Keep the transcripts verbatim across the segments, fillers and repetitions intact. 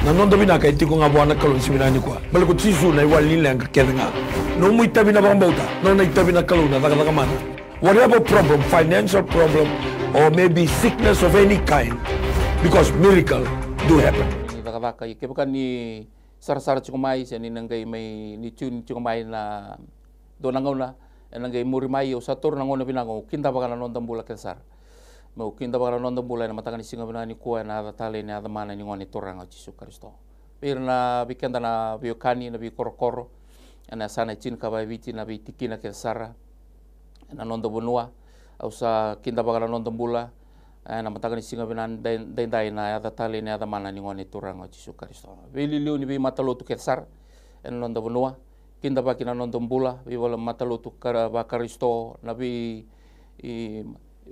Na noda vinaka e tiko ga vua na Kalou ni siga vinaka nikua. Baleta ko Jisu na iwali ni leqa kece ga. Nomu itavi na vakabauta, nona itavi na Kalou na cakacaka mana. Whatever problem, financial problem, or maybe sickness of any kind, because miracle do happen. Ni cakacaka, kevaka ni sarasara tiko mai, se ni na qai mai ni tune tiko mai na dua na gauna, ena qai muri mai, au sa taura na gauna vinaka, au kidavaka na noda bula kece sara. Meu kidavaka na noda bula ena mataka ni siga vinaka nikua, ena yaca talei, ena yaca mana ni Gone Turaga o Jisu Karisito. Vei ira na, vei keda na veiwekani, na veikorokoro, ena yasana e tinikava e Viti, na veitikina kece sara ena noda vanua. Au sa kidavaka na noda bula ena mataka ni siga vinaka daidai, na yaca talei, na yaca mana ni Gone Turaga o Jisu Karisito. Veiliuliu ni veimatalotu kece sara ena noda vanua, kidavaki na noda bula, veivala matalotu kara vakarisito, na vei, i,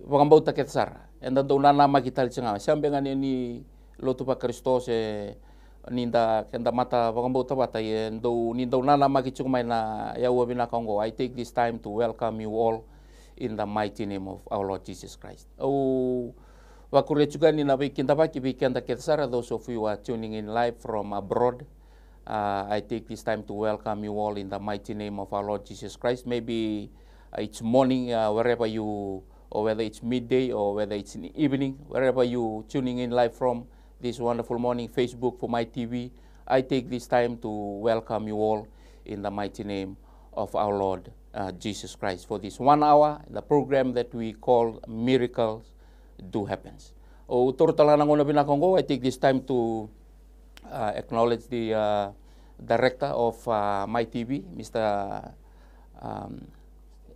vakabauta kece sara. Eda dau nanamaki tale tiko ga, se beka ni, ni lotu vakarisito se ni da, keda mata vakabauta vata, e dau, ni dau nanamaki tiko mai na yaua vinaka oqo. I take this time to welcome you all in the mighty name of our Lord Jesus Christ. Au vakuria tiko yani na veikidavaki vei keda kece sara, those of you are tuning in live from abroad. Uh, I take this time to welcome you all in the mighty name of our Lord Jesus Christ. Maybe, uh, it's morning, uh, wherever you, or whether it's midday, or whether it's in the evening, wherever you tuning in live from this wonderful morning, Facebook, for my T V. I take this time to welcome you all in the mighty name of our Lord, uh, Jesus Christ, for this one hour, the program that we call Miracles Do Happens. Au taura tale ga na gauna vinaka oqo, I take this time to, uh, acknowledge the, uh, director of, uh, my T V, Mister um,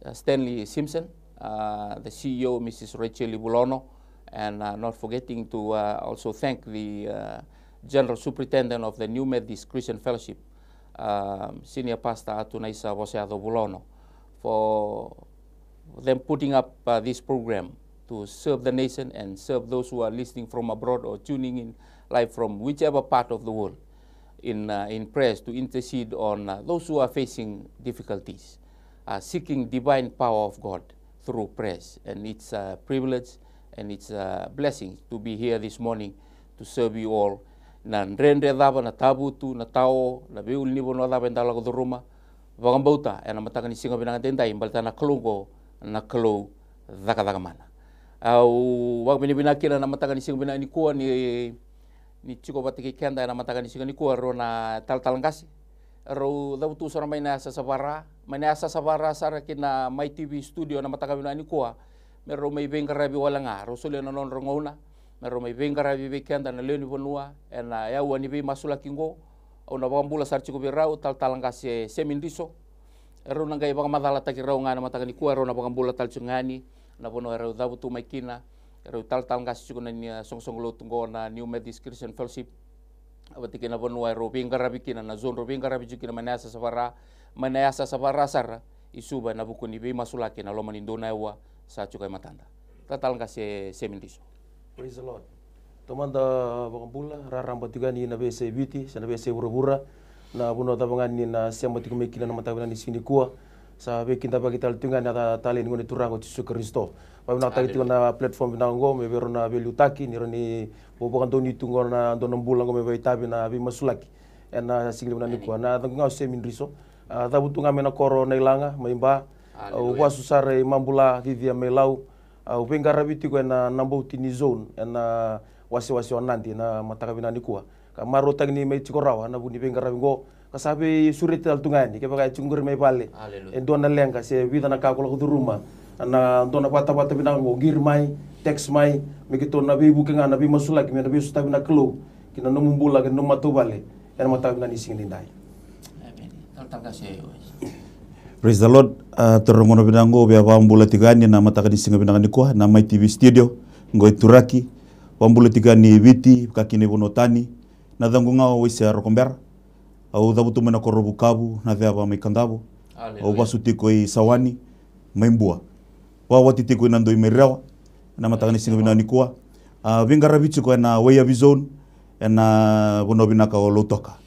uh, Stanley Simpson, uh, the C E O, Missus Rachel Vulono, and, uh, not forgetting to, uh, also thank the, uh, General Superintendent of the New Methodist Christian Fellowship, um, Senior Pastor Atunaisa Vosayaco Vulono, for them putting up, uh, this program to serve the nation and serve those who are listening from abroad or tuning in live from whichever part of the world in, uh, in prayers to intercede on, uh, those who are facing difficulties, uh, seeking divine power of God through prayers. And it's a privilege and it's a blessing to be here this morning to serve you all. Na dredre cava, na tavutu, na tao, na veiulunivanua cava eda lako curuma, vakabauta ena mataka ni siga vinaka daidai, baleta na Kalou oqo na Kalou cakacaka mana. Au vakavinavinaka kina na mataka ni siga vinaka nikua ni, ni tiko vata kei keda ena mataka ni siga nikua, rau na talatala qase. Rau cavutu sara mai na yasayasa vara, mai na yasayasa vara sara ki na My T V studio na mataka vinaka nikua. Me rau mai veiqaravi wale ga, rau solia na nodra gauna me rau mai veiqaravi vei keda na lewe ni vanua ena yaua ni veimasulaki oqo. Au na vakabula sara tiko vei rau, talatala qase Semi Driso. E rau na qai vakamacalataki rau ga ena mataka nikua, e rau na vakabula tale tiko ga yani na vanua e rau cavutu mai kina. E rau talatala qase tiko na ni, a, soqosoqo lotu oqo na New Methodist Christian Fellowship. A vata kei na vanua e rau veiqaravi kina, na zone rau veiqaravi tiko kina mai na yasayasa vara, mai na yasayasa vara sara i Suva ena vuku ni veimasulaki ena loma ni dua na yaua sa tiko e matada. Talatala qase Semi Driso. Praise the Lord. Taumada vakabula, raraba tiko yani na veiyasai Viti se na veiyasai vuravura, na vanua cava ga ni na sema tiko mai kina na mataka vinaka ni siga nikua. Sa veikidavaki tale tiko ga ena yaca talei ni Gone Turaga o Jisu Karisito. Vakavinavinakataki tiko na platform vinaka oqo me vei rau na veiliutaki ni rau ni bau vakadonui tu oqo na dua na bula oqo me vakaitavi na veimasulaki ena siga vinaka nikua. Na yacaqu ga o Semi Driso, a, cavutu ga mai na koro Nailaga mai Ba. Au vasu sara i Mabula, cicia mai Lau. Au veiqaravi tiko ena Nabauti ni zone ena wasewase o Nadi na mataka vinaka nikua. Ka marautaki ni mai tiko rawa na vu ni veiqaravi oqo, ka sa veisureti tale tu ga yani kevaka e tiko qori mai vale e dua na leqa se vica na ka ko lako curuma. Na dua na vatavata vinaka oqo, qiri mai, text mai, me keitou na veivuke ga na veimasulaki me na veisotavi na Kalou ki na nomu bula kei na nomu matavuvale ena mataka vinaka ni siga nidai. Praise the Lord. A, taura na gauna vinaka oqo, via vakabula tiko yani na mataka ni siga vinaka nikua na My T V studio oqo e Turaki. Vakabula tiko yani Viti, vaka kina i vanua tani. Na yacaqu ga o Waisea Rokobera. Au cavutu mai na koro Vukavu, na ceva mai Kadavu. Au vasu tiko i Sawani mai Bua. Vakawati tiko i Nadoi mai Rewa ena mataka ni siga vinaka nikua. A, veiqaravi tiko ena Waiyavi zone ena vanua vinaka o Lautoka.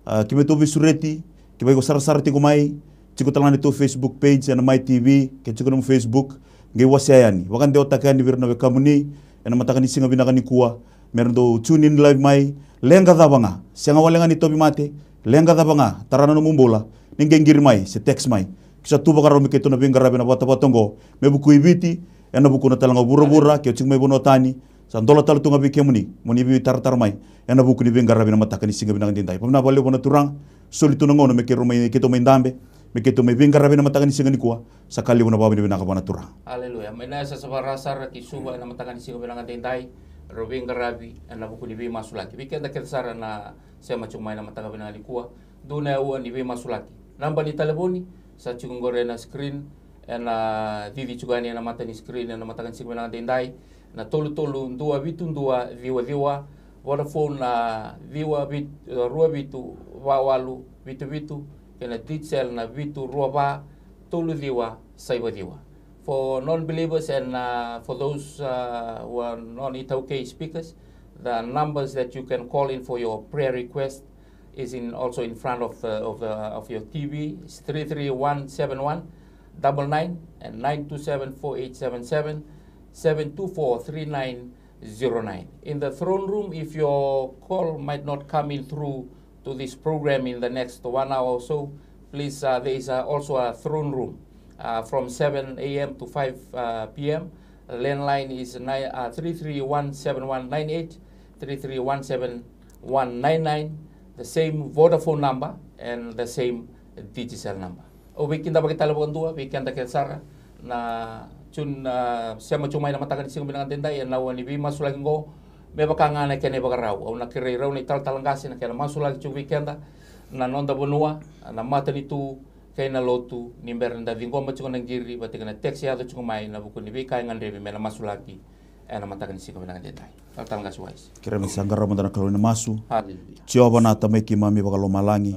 A, keimami tou veisureti, kevaka iko sarasara tiko mai, tiko tale ga na tou Facebook page ena My T V, ke tiko nomu Facebook, qai wasea yani, vakadewataka yani vei ira na wekamuni ena mataka ni siga vinaka nikua. Me ra dau tune in live mai, leqa cava ga, sega wale ga ni tauvimate, leqa cava ga, tara na nomu bula, ni qai qiri mai se text mai. Ke sa tu vakarau me keitou na veiqaravi ena vatavata oqo, me vuku i Viti, ena vuku na tale ga o vuravura, ke o tiko mai vanua tani, sa dola tale tu ga vei kemuni mo ni veitaratara mai ena vuku ni veiqaravi ena mataka ni siga vinaka edaidai. Vakavinavinaka vakalevu na Turaga, soli tu na gauna me keitou mai, keitou mai dabe, me keitou mai veiqaravi ena mataka ni siga nikua. Sa ka levu na vakavinavinaka vua na Turaga. Aleluya. Mai na yasayasa vakarau sara ki Suva ena mataka ni siga vinaka edaidai, rau veiqaravi ena vuku ni veimasulaki. Vei keda kece sara na sema tiko mai ena mataka vinaka nikua, dua na aua ni veimasulaki. Naba ni talevoni sa tiko qori ena screen, ena cici tiko yani ena mata ni screen ena mataka ni siga vinaka edaidai, na tolu tolu dua vitu dua ciwa ciwa. Vodafone na ciwa vitu, rua vitu va walu vitu vitu, kei na Digicel na vitu rua va tolu ciwa saiva ciwa. For non-believers and, uh, for those, uh, who are non-iTaukei speakers, the numbers that you can call in for your prayer request is in, also in front of the, of the, of your T V. It's three three one seven one double nine and nine two seven four eight seven seven, seven two four three nine zero nine. In the throne room, if your call might not come in through to this program in the next one hour or so, please, uh, there is, uh, also a throne room, uh, from seven a m to five, uh, p m. Landline is nine, uh, three three one seven one nine eight, three three one seven one nine nine, the same Vodafone number and the same Digicel number. Au veikidavaki tale vakadua vei keda kece sara na tune, na sema tiko mai na mataka ni siga vinaka edaidai ena aua ni veimasulaki oqo. Me vaka ga na kena ivakarau, au na kerei rau na italatala qase na kena masulaki tiko vei keda, na noda vanua, na matanitu kei na lotu, ni bera ni da ciqoma tiko na qiri vata kei na text e yaco tiko mai ena vuku ni veika e gadrevi me na masulaki ena mataka ni siga vinaka edaidai. Talatala qase Wise. Kerea me sa qarava mada na Kalou ena masu. Haleluya. Jiova na Tamai keimami vakalomalagi,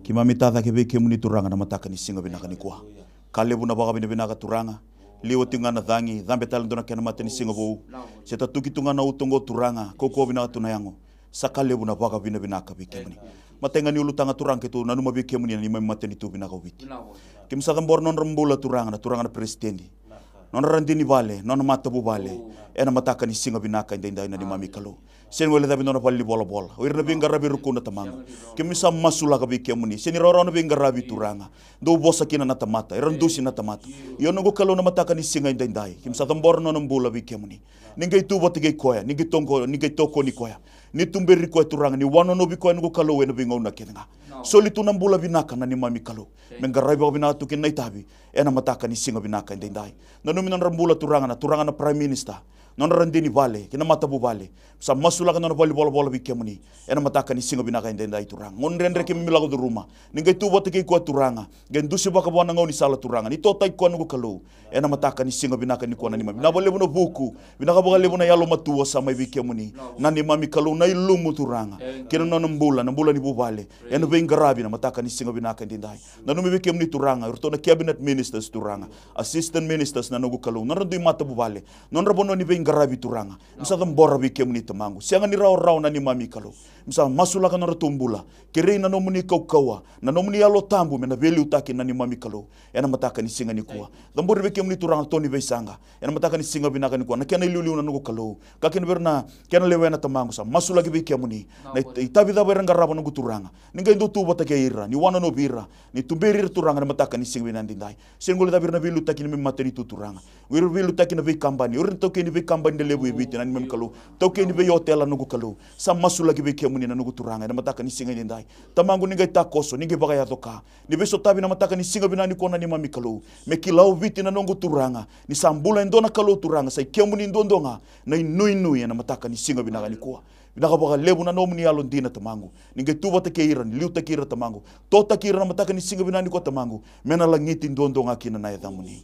keimami tacake vei kemuni Turaga na mataka ni siga vinaka nikua. Ka levu na vakavinavinaka Turaga. Liwa tiko ga na cagi, cabe tale e dua na kena mata ni siga vou. Se tatuki tu ga na uto oqo Turaga, kaukauwa vinaka tu na yago. Sa ka levu na vakavinavinaka vei kemuni. Matai ga ni ulutaga Turaga keitou nanuma vei kemuni na neimami matanitu vinaka o Viti. Keimami sa cabora na nodra bula Turaga, na Turaga na Peresitedi, nona radini vale, nona matavuvale, ena mataka ni siga vinaka edaidai na neimami Kalou. Sega ni guilecavi e dua na valenivolavola, o ira na veiqaravi era kuna Tamaqu. Keimami sa masulaka vei kemuni, sega ni rawarawa na veiqaravi Turaga. Dou vosa kina na tamata, era dusi na tamata. Io noqu Kalou, na mataka ni siga edaidai keimami sa cabora na nona bula vei kemuni. Ni qai tu vata kei koya, ni qai toko-, ni qai tokoni koya, ni tuberi koya Turaga, ni wanonovi koya noqu Kalou ena veigauna kece ga. Soli tu na bula vinaka na neimami Kalou, me qaravi vakavinaka tu kina na itavi ena mataka ni siga vinaka edaidai. Nanumi nodra bula Turaga, na Turaga na Prime Minister, nodra radini vale kei na matavuvale. Sa masulaka na nona valenivolavola vei kemuni ena mataka ni siga vinaka edaidai Turaga. Gauna dredre keimami lako curuma, ni qai tu vata kei koya Turaga, qai dusi vakavua na gaunisala Turaga, ni totaki koya noqu Kalou ena mataka ni siga vinaka nikua na neimami. Vinaka vakalevu na vuku, vinaka vakalevu na yalomatua sa mai vei kemuni na neimami Kalou, na ilumu Turaga kei na nona bula, na bula ni vuvale, ena veiqaravi na mataka ni siga vinaka edaidai. Nanumi vei kemuni Turaga o iratou na cabinet ministers Turaga, assistant ministers na noqu Kalou, nodra dui matavuvale, nodra vanua ni veiqaravi Turaga. Keimami sa cabora vei kemuni Tamaqu, sega ni rawarawa na neimami Kalou. Keimami sa masulaka nodratou bula, kerei na nomuni kaukauwa, na nomuni Yalo Tabu me na veiliutaki na neimami Kalou ena mataka ni siga nikua. Cabori vei kemuni Turaga na to ni veisaqa ena mataka ni siga vinaka nikua, na kena iliuliu na noqu Kalou, ka kina vei ira na kena lewena Tamaqu. Sa masulaki vei kemuni na it-, itavi cava era qarava noqu Turaga, ni qai dou tu vata kei ira, ni wanonovi ira, ni tuberi ira Turaga ena mataka ni siga vinaka edaidai. Sega ni guilecavi ira na veiliutaki ni neimami matanitu Turaga, o ira veiliutaki na veikabani, o ira na taukei ni veikabani lelevu e Viti na neimami Kalou, taukei ni veiotela noqu Kalou. Sa masulaki vei kemuni na noqu Turaga ena mataka ni siga edaidai. Tamaqu, ni qai takoso, ni qai vakayaco ka, ni veisotavi na mataka ni siga vinaka nikua na neimami Kalou, me kila o Viti na noqu Turaga ni sa bula e dua na Kalou Turaga, sa i kemuni duadua ga na inuinui ena mataka ni siga vinaka nikua. Vinaka vakalevu na nomuni yalodina Tamaqu, ni qai tu vata kei ira, ni liutaki ira Tamaqu, totaki ira na mataka ni siga vinaka nikua Tamaqu, me na lagiti duadua ga kina na yacamuni.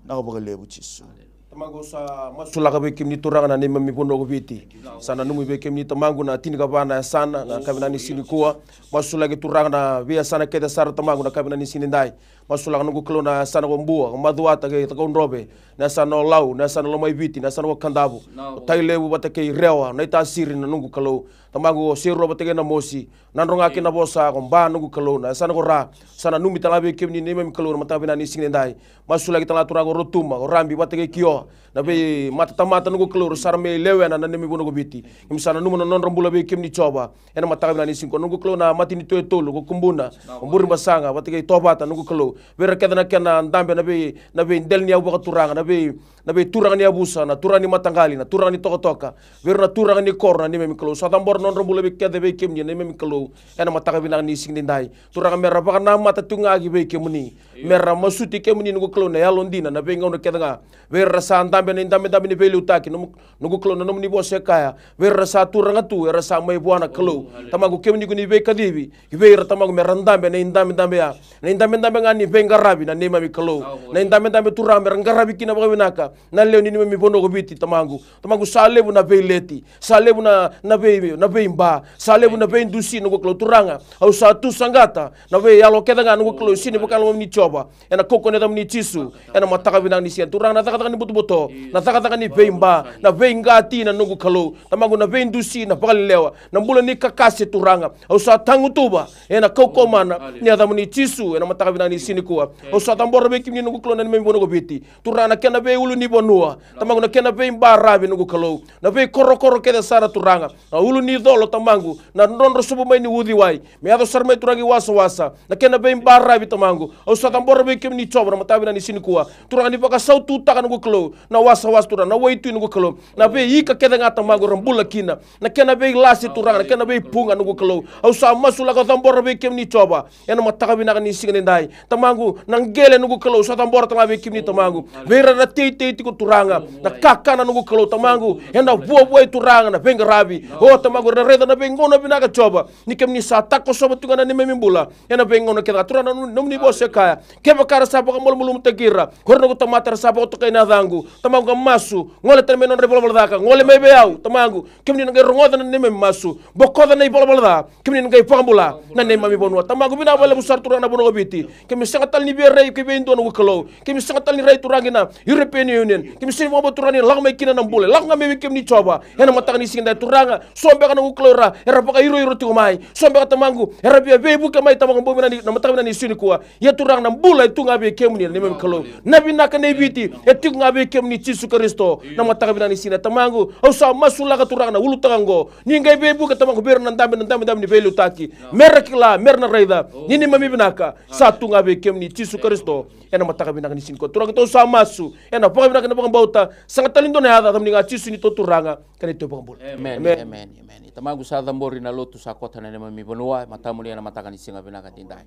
Vinaka vakalevu Jisu. Tamaqu, sa masulaka vei kemuni Turaga na neimami vanua ko Viti. Sa nanumi vei kemuni Tamaqu na tinikava na yasana na ka vinaka ni siga nikua. Masulaki Turaga na veiyasana kece sara Tamaqu na ka vinaka ni siga nidai. Masulaka noqu Kalou na yasana ko Bua, ko Macuata kei Cakaudrove, na yasana o Lau, na yasana o Lomaiviti, na yasana ko Kadavu, ko Tailevu vata kei Rewa, Naitasiri na noqu Kalou. Tamaqu, o Serua vata kei Namosi, Nadroga kei Navosa, ko Ba noqu Kalou, na yasana ko Ra. Sa nanumi tale ga vei kemuni neimami Kalou na mataka vinaka ni siga nidai. Masulaki tale ga Turaga ko Rotuma, ko Rabi vata kei Kio, Na veimatatamata, noqu Kalou, ra sa ra mai lewena na neimami vanua ko Viti. Keimami sa nanuma na nodra bula vei kemuni Jiova. Ena mataka vinaka ni siga nikua, noqu Kalou, na matanitu e tolu, ko Kubuna, ko Burebasaga vata kei Tovata, noqu Kalou. Vei ira kece na kena dabe na vei, na veidela ni yavu vakaturaga, na vei, na veituraga ni yavusa, na turaga ni mataqali, na turaga ni tokatoka. Vei ira na turaga ni koro, na neimami Kalou. Sa cabora na nodra bula vei kece vei kemuni, na neimami Kalou. Ena mataka vinaka ni siga nidai, Turaga, me ra vakanamata tiko ga ki vei kemuni. Me ra masuti kemuni, noqu Kalou, na yalodina na veigauna kece ga. Vei ira ra sa dabe na idabedabe ni veiliutaki, nomu, noqu Kalou, na nomuni vosa e kaya, vei ira ra sa turaga tu, era sa mai vua na Kalou. Tamaqu, kemuni ko ni veikacivi ki vei ira, Tamaqu, me ra dabe na idabedabe ya. Na idabedabe ga ni veiqaravi, na neimami Kalou. Na idabedabe, Turaga, me ra qaravi kina vakavinaka na lewe ni neimami vanua ko Viti, Tamaqu. Tamaqu, sa levu na veileti, sa levu na, na vei, na veiba, sa levu na veidusi, noqu Kalou. Turaga, au sa tu saqata na veiyalo kece ga, noqu Kalou, sega ni vakayalo mai vei Jiova. Ena kaukaua ni yacamuni Jisu, ena mataka vinaka ni siga, Turaga, na cakacaka ni butobuto, na cakacaka ni veiba, na veiqati, na noqu Kalou. Tamaqu, na veidusi, na vakalelewa, na bula ni kakase, Turaga, au sa tagutuva ena kaukaua mana ni yacamuni Jisu, ena mataka vinaka ni siga nikua. Au sa cabora vei kemuni, noqu Kalou, na neimami vanua ko Viti. Turaga, na kena veiulunivanua, Tamaqu, na kena veibaravi, noqu Kalou, na veikorokoro kece sara, Turaga, na ulunicola, Tamaqu, na drodro sobu mai ni uciwai, me yaco sara mai, Turaga, i wasawasa, na kena veibaravi, Tamaqu. Au sa cabora vei kemuni Jiova na mataka vinaka ni siga nikua. Turaga, ni vakasaututaka, noqu Kalou, na wasawasa, Turaga, na waitui, noqu Kalou, na veiika kece ga, Tamaqu, ra bula kina, na kena veilasi, Turaga, na kena veipuga, noqu Kalou. Au sa masulaka, cabora vei kemuni Jiova. Ena mataka vinaka ni siga nidai, Tamaqu, na qele, noqu Kalou, sa cabora tale ga vei kemuni, Tamaqu. Vei ira na teitei tiko, Turaga, na kakana, noqu Kalou, Tamaqu, ena vuavuai, Turaga, na veiqaravi. O Tamaqu, era raica na veigauna vinaka, Jiova, ni kemuni sa takosova tu ga na neimami bula ena veigauna kece ga. Turaga, na nomuni vosa e kaya, kevaka era sa vakamalumalumutaki ira ko ira na noqu tamata era sa vakatokai na yacaqu, Tamaqu, ka masu, gole tale mai na nodra ivalavala ca ka gole mai vei au, Tamaqu, kemuni na qai rogoca na neimami masu, bokoca na ivalavala ca, kemuni na qai vakabula na neimami vanua. Tamaqu, vinaka vakalevu sara, Turaga, na vanua ko Viti. Keimami sega tale ni via rai ki vei dua, noqu Kalou. Keimami sega tale ni rai, Turaga, ki na European Union. Keimami sega ni vakabauta, Turaga, ni lako mai kina na bula, e lako ga mai vei kemuni Jiova. Ena mataka ni siga nidai, Turaga, so beka, noqu Kalou, era, era vakairoiro tiko mai. So beka, Tamaqu, era via veivuke mai, Tamaqu, bau vinaka ni, na mataka vinaka ni siga nikua. Ia, Turaga, na bula e tu ga vei kemuni, na neimami Kalou. Na vinaka nei Viti e tiko ga vei kemuni, Jisu Karisito. Na mataka vinaka ni siga, Tamaqu, au sa masulaka, Turaga, na ulutaga oqo, ni qai veivuke, Tamaqu, vei ira na dabe, na dabedabe ni veiliutaki. Me ra kila, me ra na raica ni neimami vinaka sa tu ga vei kemuni, Jisu Karisito. Ena mataka vinaka ni siga nikua, Turaga, keitou sa masu ena vakavinaka, ena vakabauta, sega tale ni dua na yaca, yacamuni ga, Jisu, neitou Turaga ka neitou iVakabula. Amen, amen, amen. Tamaqu, sa cabori na lotu sa koto ena neimami vanua e matamuni ena mataka ni siga vinaka nidai.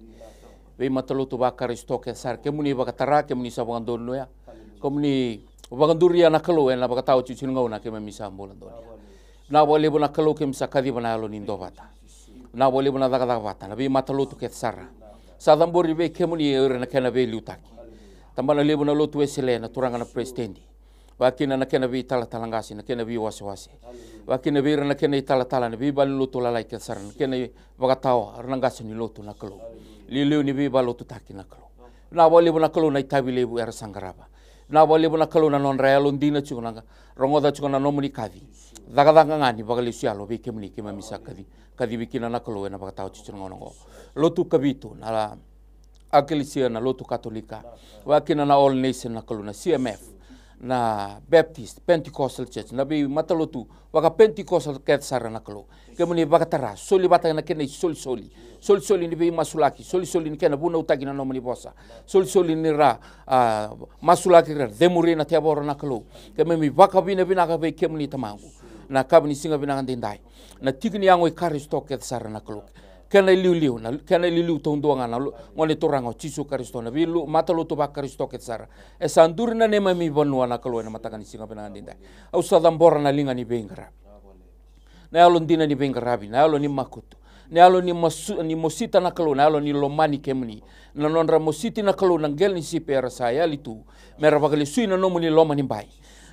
Veimatalotu vaKarisito kece sara, kemuni vakatara, kemuni sa vakadonuya, kemuni vakaduria, na Kalou, ena vakatawa tiko ni gauna keimami sa bula donuya. Vinaka vakalevu, na Kalou, keimami sa kaciva na yalo ni duavata. Vinaka vakalevu na cakacaka vata na veimatalotu kece sara. Sa cabori vei kemuni o ira na kena veiliutaki. Tabana levu na Lotu Wesele, na turaga na peresitedi, vakakina na kena veitalatala qase, na kena veiwasewase, vakakina vei ira na kena italatala, na veivalenilotu lalai kece sara, na kena vakatawa, ira na qase ni lotu, na Kalou. Liuliu ni veivalotutaki, na Kalou. Vinaka vakalevu, na Kalou, na itavi levu era sa qarava. Vinaka vakalevu, na Kalou, na nodra yalodina tiko, na rogoca tiko na nomuni kaci. Cakacaka ga ni vakalesu yalo vei kemuni, keimami sa kaci, kacivi kina, na Kalou, ena vakatawa tiko na gauna oqo. Lotu Kavitu, na Ekalesia, na Lotu Katolika, vakakina na All Nation, na Kalou, na C M F, na Baptist, Pentecostal Church, na veimatalotu vakaPentecostal kece sara, na Kalou. Kemuni vakatara, soli vata na kena isolisoli, solisoli ni veimasulaki, solisoli ni kena vunautaki na nomuni vosa, solisoli ni ra, a, masulaki ira, cemuri na tevoro, na Kalou. Keimami vakavinavinaka vei kemuni, Tamaqu, na yakavi ni siga vinaka edaidai, na tiki ni yago i Karisito kece sara, na Kalou. Kena iliuliu, na kena iliuliu taudua ga, na lo-, Gone Turaga o Jisu Karisito, na veimatalotu vaKarisito kece sara e sa duri ena neimami vanua, na Kalou, ena mataka ni siga vinaka edaidai. Au sa cabora na liga ni veiqaravi, na yalodina ni veiqaravi, na yalo ni makutu, na yalo ni masu-, ni mosita, na Kalou, na yalo ni lomani kemuni. Na nodra mositi, na Kalou, na qele ni sipi era sa yali tu me ra vakalesui na nomuni loma ni bai.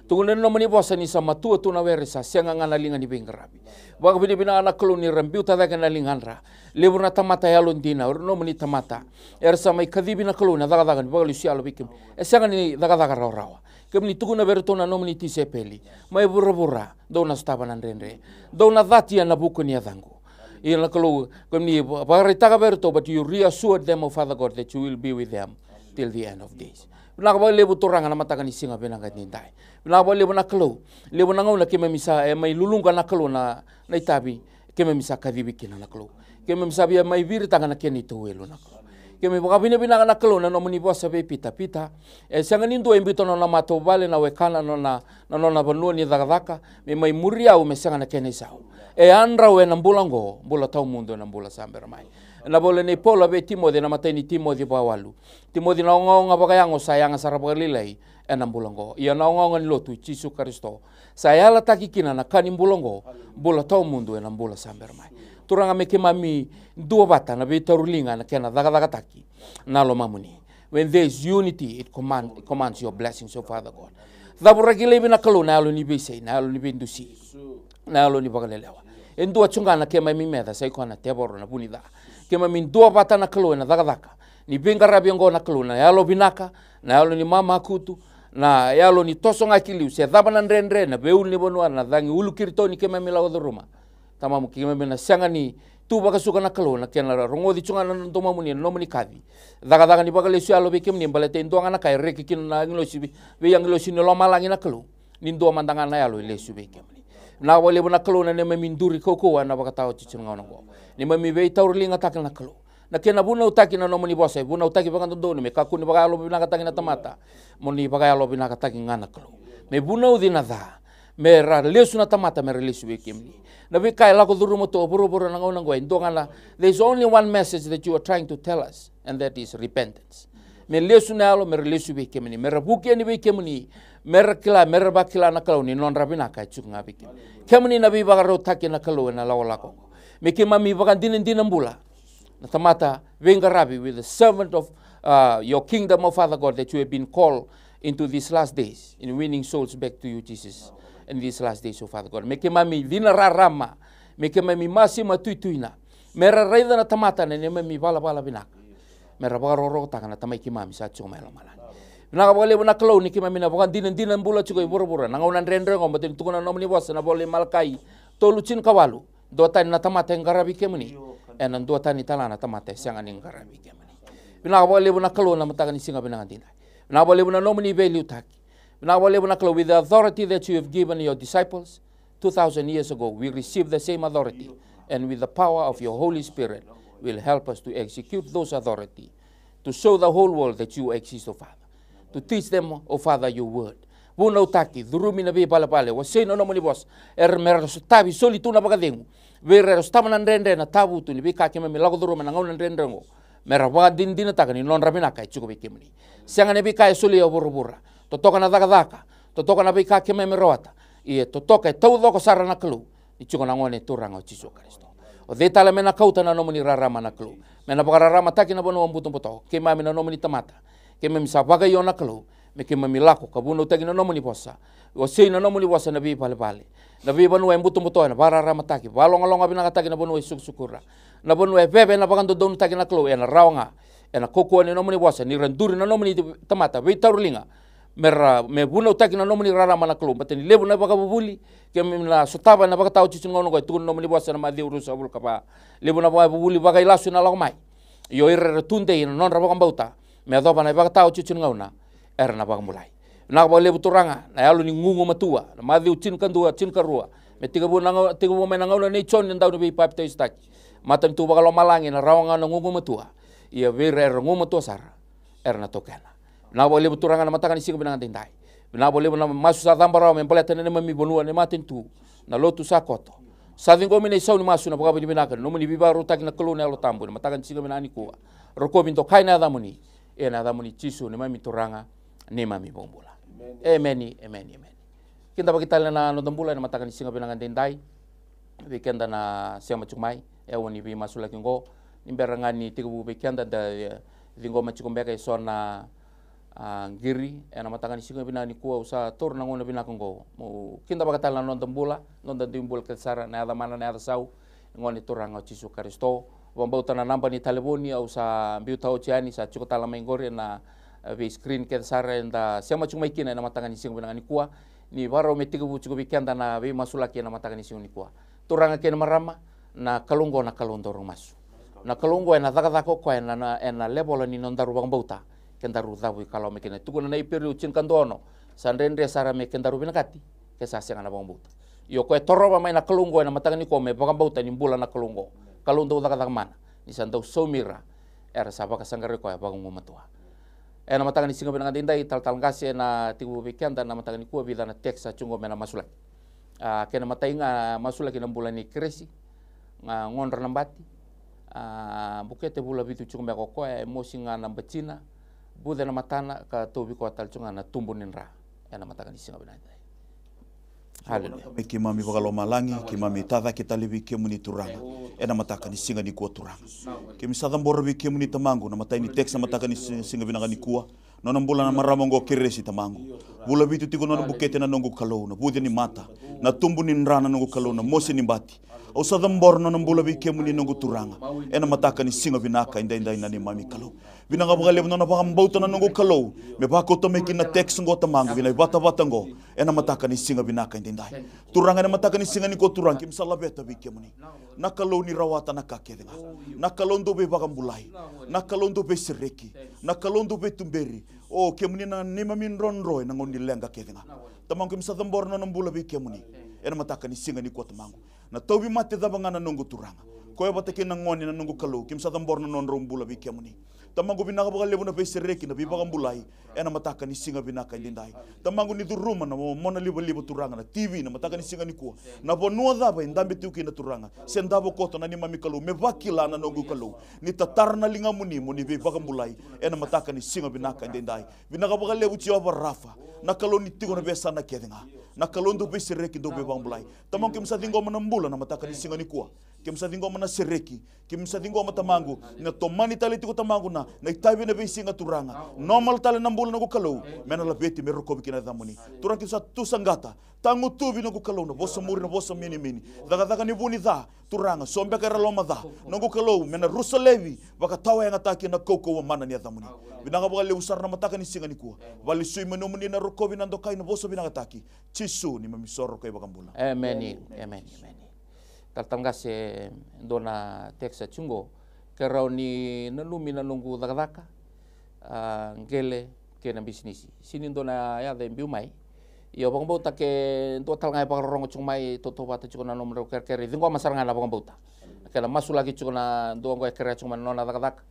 Tukuna na nomuni vosa ni sa matua tu na were, sa sega ga na liga ni veiqaravi. Vakavinavinaka, na Kalou, ni ra biuta cake na ligadra. Levu na tamata yalodina, o ira na nomuni tamata era sa mai kacivi, na Kalou, na cakacaka ni vakalesu yalo vei kemuni. E sega ni cakacaka rawarawa. Kemuni tukuna vei iratou na nomuni tisaipeli mai vuravura, dou na sotava na dredre, dou na cati ena vuku ni yacaqu. Ia, na Kalou, kemuni va-, vakaraitaka vei iratou, but you reassured them, O Father God, that you will be with them. till the end of days. Vinaka vakalevu Turaga na mataka ni siga vinaka edaidai. Vinaka vakalevu na Kalou. Levu na gauna keimami sa, e mai luluqa na Kalou na, na itavi, keimami sa kacivi kina na Kalou. Keimami sa via mai viritaka na kena itauwelu na Kalou. Keimami vakavinavinaka na Kalou na nomuni vosa vei Pita. Pita, e sega ni dua e biuta na nona matavuvale, na wekana, na nona, na nona vanua ni cakacaka, me mai muri au me sega na kena isau. E yadrau ena bula oqo, bula tawamudu ena bula sa bera mai. Ena vola nei Paula vei Timoci, ena imatai ni Timoci vakawalu. Timoci, na ogaoga vakayago sa yaga sara vakalailai ena bula oqo. Ia na ogaoga ni lotu i Jisu Karisito sa yalataki kina na ka ni bula oqo, bula tawamudu ena bula sa bera mai. Turaga, me keimami duavata na veitauriliga ena kena cakacakataki na lomamuni. When there is unity, it command, it commands your blessings, O Father God. Cavuraki laivi na Kalou na yalo ni veisei, na yalo ni veidusi, na yalo ni vakalelewa. E dua tiko ga na keimami meca, sa i koya na tevoro, na vu ni ca. Keimami duavata na Kalou ena cakacaka ni veiqaravi oqo na Kalou, na yalo vinaka, na yalo ni mamakutu, na yalo ni toso ga ki liu, se cava na dredre, na veiulunivanua, na cagi ulu kiritoni keimami lako curuma. Tamamu, keimami na sega ni tu vakasuka na Kalou, na kena rogoci tu ga na domomuni, na nomuni kaci. Cakacaka ni vakalesu yalo vei kemuni, baleta e dua ga na ka e reki kina na agilosi vei, vei agilosi ni lomalagi na Kalou. Ni dua mada ga na yalo e lesu vei kemuni. Vinaka vakalevu na Kalou na neimami duri kaukauwa ena vakataotioti ni gauna oqo. Neimami veitauriligataki na Kalou. Na kena vunautaki na nomuni vosa, e vunautaki vakadodonu me kakua ni vakayalovinakataki na tamata. Mo ni vakayalovinakataki ga na Kalou. Me vunauci na ca. Me ra lesu na tamata, me ra lesu vei kemuni. Na veika e lako curuma tu o vuravura na gauna oqo, e dua ga na, there is only one message that you are trying to tell us, and that is repentance. Me lesu na yalo, me ra lesu vei kemuni, me ra vuki yani vei kemuni, me ra kila, me ra vakila na Kalou ni nodra vinaka e tiko ga vei kemuni. Kemuni na veivakarautaki na Kalou ena lakolako oqo. Me keimami vakadinadina bula na tamata veiqaravi, with the servant of, uh, your kingdom, O Father God, that you have been called into these last days, in winning souls back to you, Jesus, in these last days, O Father God. Me keimami cina rarama, me keimami masima tuituina, me ra raica na tamata na neimami valavala vinaka. Me ra vakarokorokotaka na Tamai keimami sa tiko mai lomalagi. Vinaka vakalevu na Kalou ni keimami na vakadinadina bula tiko i vuravura na gauna dredre oqo, baleta ni tukuna na nomuni vosa na vola i Malakai tolu tinikawalu. Duatani na tamata e qaravi kemuni, ena duatani tale ga na tamata e sega ni qaravi kemuni. Vinaka vakalevu na Kalou na mataka ni siga vinaka edaidai. Vinaka vakalevu na nomuni veiliutaki. Vinaka vakalevu na Kalou, with the authority that you have given your disciples two thousand years ago, we receive the same authority, and with the power of your Holy Spirit will help us to execute those authority, to show the whole world that you exist, O Father. To teach them, O Father, your word. Vunautaki, curumi na veivalevale, wasei na nomuni vosa. Era me ra sotavi, soli tu na vakacegu vei ira era sotava na dredre, na tavutu ni veika keimami lako curuma ena gauna dredre oqo. Me ra vakadinadinataka ni nodra vinaka e tiko vei kemuni. Sega na veika e solia o vuravura. Totoka na cakacaka, totoka na veika keimami rawata. Ia totoka e taucoko sara na Kalou. Ni tiko na Gone Turaga o Jisu Karisito. O cei tale me na kauta na nomuni rarama na Kalou? Me na vakararamataki na vanua butobuto. Keimami na nomuni tamata. Keimami sa vakaio na Kalou. Me keimami lako ka vunautaki na nomuni vosa. Wasei na nomuni vosa na veivalevale. Na veivanua e butobuto ena vakararamataki. Vakalogaloga vinakataki na vanua e sukusukura. Na vanua e veve ena vakadodonutaki na Kalou, ena rawa ga. Ena kaukauwa ni nomuni vosa, ni ra duri na nomuni tamata veitauriliga. Me ra, me vunautaki na nomuni rarama na Kalou, baleta ni levu na vakavuvuli keimami na sotava ena vakataotioti ni gauna oqo, e tukuna na nomuni vosa ena Maciu ruasagavulu ka va. Levu na vakavuvuli vakailasu ena lako mai. Ia o ira era tudei ena nodra vakabauta me yacova na ivakataotioti ni gauna, era na vakabulai. Vinaka vakalevu Turaga, na yalo ni gugumatua, na Maciu tinikadua, tinikarua. Me tekivu na gau-, tekivu mai na gauna nei Joni na Dauniveipapitaisotaki. Matanitu vakalomalagi, ena rawa ga na gugumatua. Ia vei ira era gugumatua sara, era na taukena. Vinaka vakalevu Turaga na mataka ni siga vinaka edaidai. Vinaka vakalevu na masu sa caba rawa me baleta na neimami vanua, na matanitu, na lotu sa koto. Sa ciqomi na isau ni masu, na vakavinavinaka ni nomuni veivakarautaki na Kalou na Yalo Tabu ena mataka ni siga vinaka nikua. Rokovi, dokai na yacamuni. Ena yacamuni Jisu, neimami Turaga, neimami iVakabula. Emeni, emeni, emeni. Kidavaki tale na noda bula ena mataka ni siga vinaka edaidai. Vei keda na sema tiko mai, e, au ni veimasulaki oqo. Ni bera ga ni tekivu vei keda da, e, ciqoma tiko beka eso na, a, qiri ena mataka ni siga vinaka nikua. Au sa taura na gauna vinaka oqo meu kidavaka tale na noda bula, noda dui bula kece sara, na yaca mana, na yaca sau ni Gone Turaga o Jisu Karisito. Vakabauta na naba ni talevoni au sa biuta oti yani, sa tiko tale mai qori ena, e, vei screen kece sara eda sema tiko mai kina ena mataka ni siga vinaka nikua. Ni vakarau me tekivu tiko vei keda na veimasulaki ena mataka ni siga nikua. Turaga kei na marama, na Kalou oqo na Kalou daru masu. Na Kalou oqo ena cakacaka o koya ena, na, ena level ni nodaru vakabauta kedaru cavuikalawa mai kina. Tukuna na Iperiu tinikadua ono, sa dredre sara me kedaru vinakati ke sa sega na vakabauta. Io, ko e torova mai na Kalou oqo ena mataka nikua me vakabauta ni bula na Kalou oqo. Kalou dau cakacaka mana, ni sa dau saumi ira era sa vakasaqarai koya vakagumatua. Ena mataka ni siga vinaka daidai, talatala qase, ena tiko vei keda na mataka nikua vica na text sa tiko oqo me na masulaki. A, kena imatai ga, masulaki na bula nei Keresi, ga godra na bati. A, bukete vula vitu tiko mai ko koya, e mosi ga na batina, buce na matana, ka tauvi koya tale tiko ga na tubu ni dra. Ena mataka ni siga vinaka daidai. Haleluya. Keimami vakalomalagi, keimami tacake tale vei kemuni Turaga. Ena mataka ni siga nikua Turaga, keimami sa cabora vei kemuni Tamaqu na imatai ni text na mataka ni si-, siga vinaka nikua. Nona bula na marama oqo Keresi Tamaqu. Vula vitu tiko nona bukete na noqu Kalou, na vuce ni mata, na tubu ni dra na noqu Kalou, na mosi ni bati. Au sa cabora nona bula vei kemuni noqu Turaga. Ena mataka ni siga vinaka edaidai na neimami Kalou. Vinaka vakalevu nona vakabauta na noqu Kalou me vakauta mai kina na text oqo Tamaqu, kina ivatavata oqo. Ena mataka ni siga vinaka edaidai Turaga, ena mataka ni siga nikua Turaga, keimami sa laveta vei kemuni. Na Kalou ni rawata na ka kece ga. Na Kalou dau veivakabulai. Na Kalou dau veisereki. Na Kalou dau veituberi. O kemuni na neimami drodro ena gauna ni leqa kece ga. Tamaqu, keimami sa cabora nona bula vei kemuni. Ena mataka ni siga nikua Tamaqu. Na tauvimate cava ga na noqu Turaga, koya vata kei na gone na noqu Kalou, keimami sa cabora na nodrau bula vei kemuni. Tamaqu, vinaka vakalevu na veisereki, na veivakabulai. Ena mataka ni siga vinaka edaidai Tamaqu, ni curuma na mo-, mona livaliva Turaga, na T V na mataka ni siga nikua. Na vanua cava e dabe tiko kina Turaga, se davo koto na neimami Kalou, me vakila na noqu Kalou ni tatara na ligamuni mo ni veivakabulai. Ena mataka ni siga vinaka edaidai. Vinaka vakalevu Jiova Rafa, na Kalou ni tiko na veiyasana kece ga. Na Kalou dau veisereki, dau veivakabulai. Tamaqu, keimami sa ciqoma na bula na mataka ni siga nikua. Keimami sa ciqoma na sereki. Keimami sa ciqoma Tamaqu na tomani tale tiko Tamaqu na, na itavi ena veisiga Turaga. Normal tale na bula noqu Kalou, me na laveti me rokovi kina na yacamuni. Turaga, keimami sa tusaqata, tagutuvi noqu Kalou na vosa muri, na vosa minimini, cakacaka ni vu ni ca. Turaga, so beka era lomaca, noqu Kalou, me na rusa laivi, vakatawayagataki ena kaukauwa mana ni yacamuni. Vinaka vakalevu sara na mataka ni siga nikua. Vakalesui mai nomuni na rokovi, na dokai, na vosa vinakataki. Jisu neimami isoro ka iVakabula. Emeni. Emeni. Emeni. Talatala qase, dua na text sa tiko oqo. Ke rawa ni nanumi na noqu cakacaka, a, qele kei na bisinisi. Sega ni dua na yaca e biu mai. Ia au vakabauta ke dua tale ga e vakarorogo tiko mai, tautauvata tiko na nomudrau kerekere, ciqoma sara ga na vakabauta. Kena masulaki tiko na dua oqo e kerea tiko mai na nona cakacaka,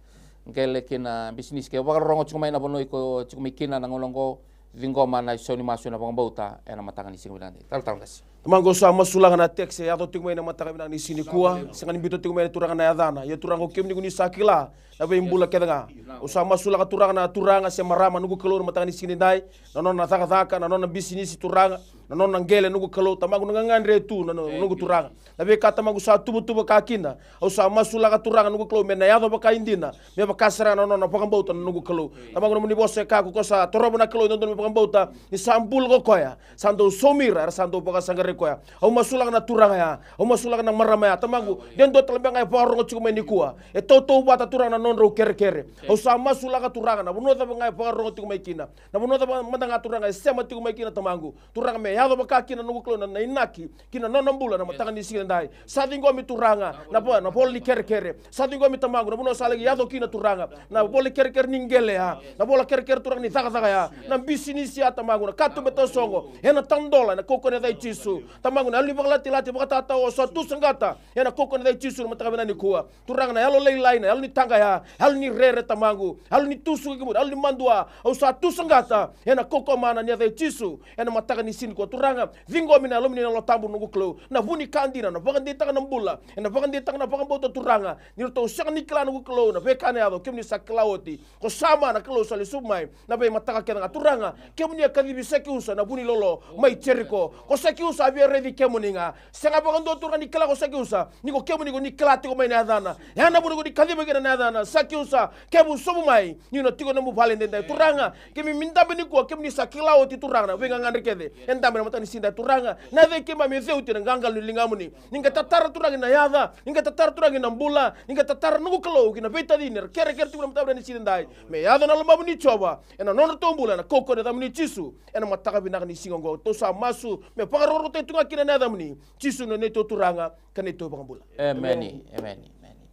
qele kei na bisinisi, ke vakarorogo tiko mai na vanua iko tiko mai kina na gauna oqo, ciqoma na isau ni masu ena vakabauta ena mataka ni siga vinaka. Talatala qase. Tamaqu, au sa masulaka na text e yaco tiko mai na mataka vinaka ni siga nikua. Sega ni biuta tiko mai na Turaga na yacana. Ia Turaga, o kemuni ko ni sa kila na veibula kece ga. Au sa masulaka Turaga na turaga se marama noqu Kalou na mataka ni siga nidai. Na nona cakacaka, na nona bisinisi Turaga. Na nona qele noqu Kalou. Tamaqu, na gagadre tu na no-, noqu Turaga. Na veika Tamaqu sa tuvatuvaka kina. Au sa masulaka Turaga noqu Kalou me na yaco vakaidina. Me vaka sara na nona vakabauta na noqu Kalou. Tamaqu, nomuni vosa e kaya ko koya sa torova na Kalou e dodonu me vakabauta, ni sa bula ko koya. Sa dau saumi ira era sa dau vakasaqarai koya. Au masulaka na turaga ya. Au masulaka na marama ya. Tamaqu, de dua tale beka ga e vakarorogo tiko mai nikua. E tautauvata Turaga na nodrau kerekere. Au sa masulaka Turaga na vanua cava ga e vakarorogo tiko mai kina. Na vanua cava mada ga Turaga e sema tiko mai kina Tamaqu. Turaga, me yaco vaka kina noqu Kalou na, na inaki ki na nona bula na mataka ni siga nidai. Sa ciqomi Turaga na vo-, na vola ni kerekere. Sa ciqomi Tamaqu na vanua sa laki yaco kina Turaga na vola ni kerekere ni qele ya, na vola kerekere Turaga ni cakacaka ya, na bisinisi ya Tamaqu, na katuba e tausogo, ena tadola ena kaukauwa ni yaca i Jisu. Tamaqu, na yalo ni vakalatilati, vakatatao, au sa tusaqata ena kaukauwa ni yaca i Jisu na mataka vinaka nikua. Turaga, na yalo lailai, na yalo ni taqaya, yalo ni rere Tamaqu, yalo ni tusuka kemuni, yalo ni madua, au sa tusaqata ena kaukauwa mana ni yaca i Jisu. Ena mataka ni siga nikua Turaga, ciqomi na Yalomuni na Yalo Tabu noqu Kalou, na vu ni ka dina, na vakadeitaka na bula, ena vakadeitaka na vakabauta Turaga, ni ratou sega ni kila noqu Kalou na veika ena yaco, kemuni sa kila oti. Ko Sama na Kalou sa lesuva mai na veimataka kece ga Turaga, kemuni a kacivi Sakiusa na vu ni lolo mai Jeriko. Ko Sakiusa a via raici kemuni ga. Sega vakadua Turaga ni kila ko Sakiusa, ni ko kemuni ko ni kila tiko mai na yacana. Ya na vuna ko ni kaciva kina na yacana. Sakiusa, kevu sobu mai, niu na tiko ena nomu vale edaidai Turaga. Keimami dabe nikua, kemuni sa kila oti Turaga na veigagadre kece e dabe ena mataka ni siga edaidai Turaga. Na yaca i keimami e ceuti ena qaqalo ni ligamuni. Ni qai tatara Turaga na yaca, ni qai tatara Turaga na bula, ni qai tatara noqu Kalou ki na veitacini era kerekere tiko ena mataka ni siga edaidai. Me yaco na lomamuni Jiova ena nodratou bula, ena kaukauwa ni yacamuni Jisu. Ena mataka vinaka ni siga oqo, tou sa masu me vakarokorokotaki tu ga kina na yacamuni Jisu, na neitou Turaga ka neitou iVakabula. Emeni. Emeni. Emeni.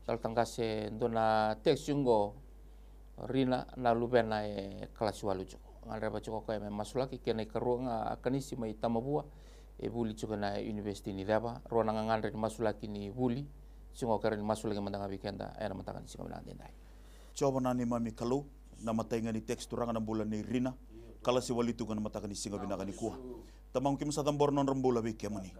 Talatala qase, dua na text oqo. Rina na luvena e kalasi walu tiko. Gadreva tiko o koya me masulaki, kena ikarua ga a Kanisi mai Tamavua, e vuli tiko na Univesiti ni Ceva. Rua na gagadre ni masulaki ni vuli, tiko o kera ni masulaki mada ga vei keda ena mataka ni siga vinaka daidai. Jiova na neimami Kalou, na matai ga ni text turaga na bula nei Rina, kalasi walu tiko ena mataka ni siga vinaka nikua. Tamaqu, keimami sa cabora na nodra bula vei kemuni.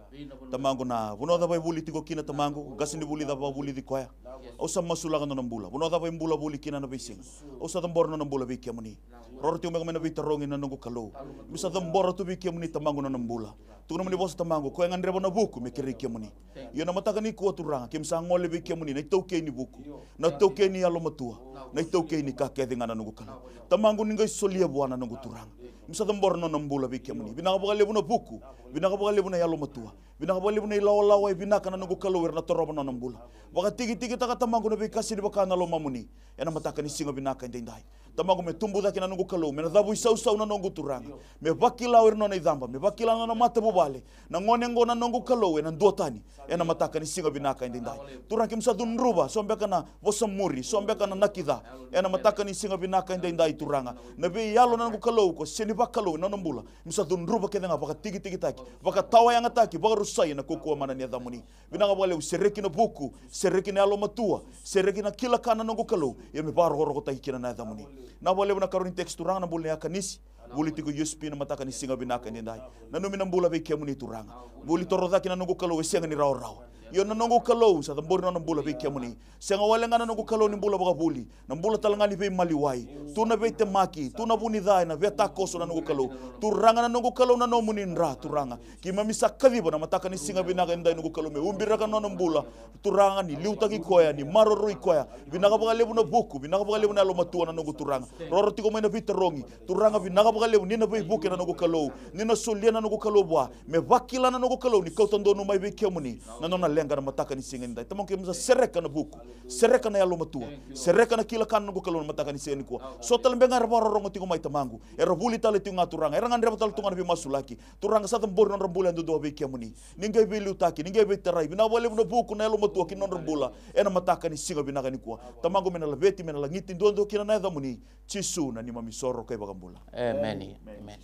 Tamaqu, na vanua cava e vuli tiko kina, Tamaqu, qase ni vuli cava vakavulici koya, au sa masulaka na nona bula. Vanua cava e bula vuli kina na veisiga, au sa cabora na nona bula vei kemuni. Roro tiko beka mai na veitarogi na noqu Kalou. Keimami sa cabora tu vei kemuni, Tamaqu, na nona bula. Tukuna nomuni vosa, Tamaqu, koya e gadreva na vuku me kerei kemuni. Io, na mataka nikua, Turaga, keimami sa gole vei kemuni, na itaukei ni vuku, na itaukei ni yalomatua, na itaukei ni ka kece ga, na noqu Kalou. Tamaqu, ni qai solia vua, na noqu Turaga. Keimami sa cabora na nona bula vei kemuni. Vinaka vakalevu na vuku, vinaka vakalevu na yalomatua, vinaka vakalevu na ilawalawa e vinaka, na noqu Kalou, era na torova na nona bula. Vakatikitikitaka, Tamaqu, na veika sega ni vaka na lomamuni ena mataka ni siga vinaka edaidai. Tamaqu, me tubu cake, na noqu Kalou, me na cavuisausau, na noqu Turaga, me vakila o ira na nona icaba, me vakila na nona matavuvale, na gone oqo, na noqu Kalou, ena duatani ena mataka ni siga vinaka edaidai. Turaga, keimami sa cudruva so beka na vosa muri, so beka na nakica ena mataka ni siga vinaka edaidai, Turaga. Na veiyalo, na noqu Kalou, ko sega ni vakalou ena nona bula, keimami sa cudruva kece ga, vakatikitikitaki, vakatawayagataki, vakarusai ena kaukauwa mana ni yacamuni. Vinaka vakalevu, sereki na vuku, sereki na yalomatua, sereki na kila ka, na noqu Kalou, ia me vakarokorokotaki kina na yacamuni. Vinaka vakalevu na karua ni text, Turaga, na bula nei Akanisi, vuli tiko U S P na mataka ni siga vinaka edaidai. Nanumi na bula vei kemuni, Turaga. Vuli torocake, na noqu Kalou, e sega ni rawarawa. Io, na noqu Kalou, sa cabori na nona bula vei kemuni. Sega wale ga, na noqu Kalou, ni bula vakavuli, na bula tale ga ni veimaliwai. Tu na veitemaki, tu na vu ni ca ena veitakoso, na noqu Kalou. Turaga, na noqu Kalou, na nomuni dra, Turaga. Keimami sa kaciva na mataka ni siga vinaka edaidai, noqu Kalou, me ubiraka na nona bula, Turaga, ni liutaki koya, ni maroroi koya. Vinaka vakalevu na vuku, vinaka vakalevu na yalomatua, na noqu Turaga. Roro tiko mai na veitarogi, Turaga, vinaka vakalevu ni na veivuke, na noqu Kalou, ni na solia, na noqu Kalou, vua, me vakila, na noqu Kalou, ni kauta donu mai vei kemuni na nona leqa na mataka ni siga edaidai. Tamaqu, keimami sa sereka na vuku, sereka na yalomatua, sereka na kila ka, na noqu Kalou, na mataka ni siga nikua. So tale beka ga era vakarorogo tiko mai, Tamaqu, era vuli tale tiko ga, Turaga, era gadreva tale tu ga na veimasulaki. Turaga, sa cabori na nodra bula yadudua vei kemuni. Ni qai veiliutaki, ni qai veitarai. Vinaka vakalevu na vuku, na yalomatua ki na nodra bula ena mataka ni siga vinaka nikua. Tamaqu, me na laveti, me na lagiti duadua kina na yacamuni, Jisu na neimami isoro kei vakabula. Emeni. Emeni.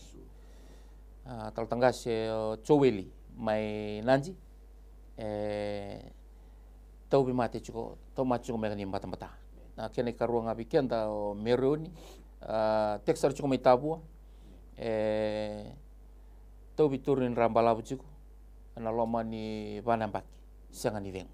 A, talatala qase o Joeli mai Nadi, e tauvimate tiko, tauvimate tiko mai na kena ibatabata. Na kena ikarua ga vei keda o Mereoni, a, text sara tiko mai Tavua, e tauvi turu ni dra balavu tiko ena loma ni va na yabaki, sega ni cegu.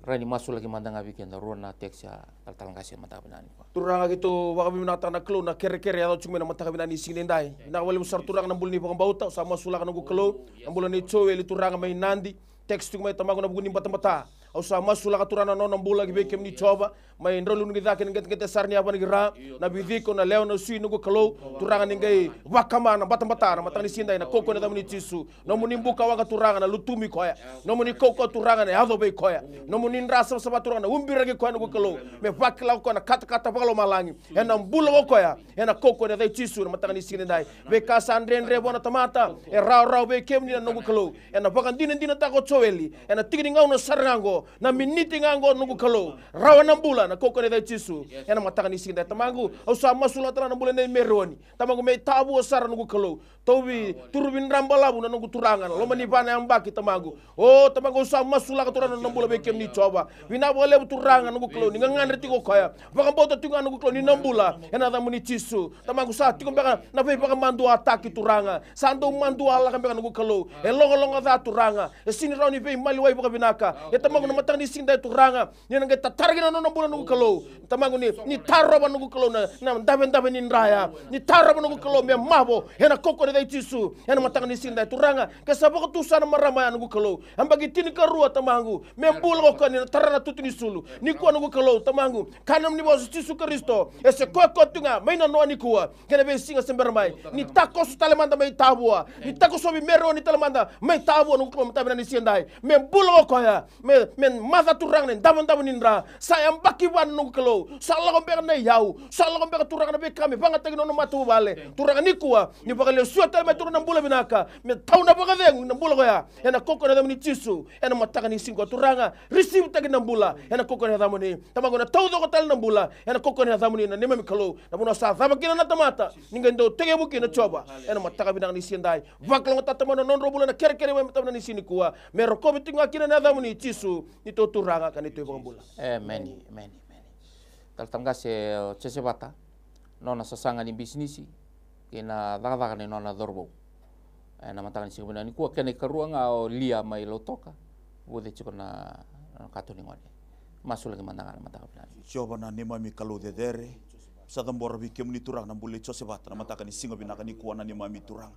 Rai ni masulaki mada ga vei keda rua na text, a, talatala qase, mataka vinaka nikua. Turaga, keitou vakavinavinakataka, na Kalou, na kerekere e yaco tiko mai na mataka vinaka ni siga nidai. Vinaka vakalevu sara, Turaga, na bula ni vakabauta. Au sa masulaka, noqu Kalou, na bula nei Joeli, Turaga, mai Nadi. Text tiko mai, Tamaqu, na vuku ni batabata. Au sa masulaka, Turaga, na nona bula ki vei kemuni, Jiova, mai Draulivu ni Cake, na qeteqete sara ni yava ni ra, na Viciko, na Lewa, na Sui, noqu Kalou. Turaga, ni qai vakama na batabata na mataka ni siga nidai, ena kaukauwa ni yacamuni, Jisu. Nomuni bukawaqa, Turaga, na lutumi koya. Nomuni kaukauwa, Turaga, na yaco vei koya. Nomuni dra savasava, Turaga, na ubiraki koya, noqu Kalou, me vakila ko koya na katakata vakalomalagi. Ena bula ko koya ena kaukauwa ni yaca i Jisu, na mataka ni siga nidai. Veika sa dredre vua na tamata, e rawarawa vei kemuni, na noqu Kalou. Ena vakadinadinataka o Joeli ena tiki ni gauna sara ga oqo, na miniti ga oqo, noqu Kalou. Rawa na bula ena kaukauwa ni yaca i Jisu, ena mataka ni siga nidai. Tamaqu, au sa masulaka, Turaga, na bula nei Mereoni. Tamaqu, mai Tavua sara, noqu Kalou. Tauvi turu ni dra balavu, na noqu Turaga, na loma ni va na yabaki, Tamaqu. O Tamaqu, au sa masulaka, Turaga, na nona bula vei kemuni, Jiova. Vinaka vakalevu, Turaga, noqu Kalou, ni gagadre tiko o koya. Vakabauta tiko ga, noqu Kalou, ni na bula ena yacamuni, Jisu. Tamaqu, sa tiko beka na veivakamaduataki, Turaga. Sa dau madualaka beka, noqu Kalou. E logaloga ca, Turaga. E sega ni rawa ni veimaliwai vakavinaka. E Tamaqu, na mataka ni siga nidai, Turaga, ni na qai tatara kina na nona bula, noqu Kalou. Tamaqu, ni, ni tarova, noqu Kalou, na, na davedave ni dra ya. Ni tarova, noqu Kalou, me mavo ena kaukauwa ni yaca i Jisu, ena mataka ni siga nidai, Turaga. Ke sa vakatusa na marama ya, noqu Kalou, yabaki tinikarua, Tamaqu, me bula ko koya, ni na tara na tutu ni sulu. Nikua, noqu Kalou, Tamaqu, kaya na nomuni vosa, Jisu Karisito e se koya koya tu ga mai na noa, nikua, kei na veisiga se bera mai. Ni takoso tale mada mai Tavua. Ni takosovi Mereoni tale mada mai Tavua, noqu Kalou, mataka vinaka ni siga nidai. Me bula ko koya, me Me maca Turaga na idavodavo ni dra. Sa yabaki va na noqu Kalou. Sa lako beka na iyau. Sa lako beka Turaga na veika me vagataki na nona matavuvale. Turaga nikua, ni vakalesuya tale mai Turaga na bula vinaka. Me tau na vakacegu na bula koya. Ena kaukaua ni yacamuni Jisu. Ena mataka ni siga Turaga. Risivitaki na bula. Ena kaukaua ni yacamuni. Tamaqu na taucoko tale na bula. Ena kaukaua ni yacamuni na neimami Kalou. Na vanua sa cava kina na tamata. Ni qai dau tekivu kina Jiova. Ena mataka vinaka ni siga edai. Vakalougatataka mai na nodrau bula na kerekere mai mataka ni siga nikua. Me rokovi tiko ga kina na yacamuni Jisu. Ni tou Turaga ka ni tou iVakabula. Emeni, emeni, emeni. Talatala qase o Josevata, nona sasaga ni bisinisi kei na cakacaka ni nona cauravou. Ena mataka ni siga vinaka nikua, kena ikarua ga o Lia mai Lautoka, vuce tiko na, na kato ni gone. Masulaki mada ga na mataka vinaka. Jiova na neimami Kalou cecere, sa cabora vei kemuni Turaga na bula i Josevata na mataka ni siga vinaka nikua na neimami Turaga.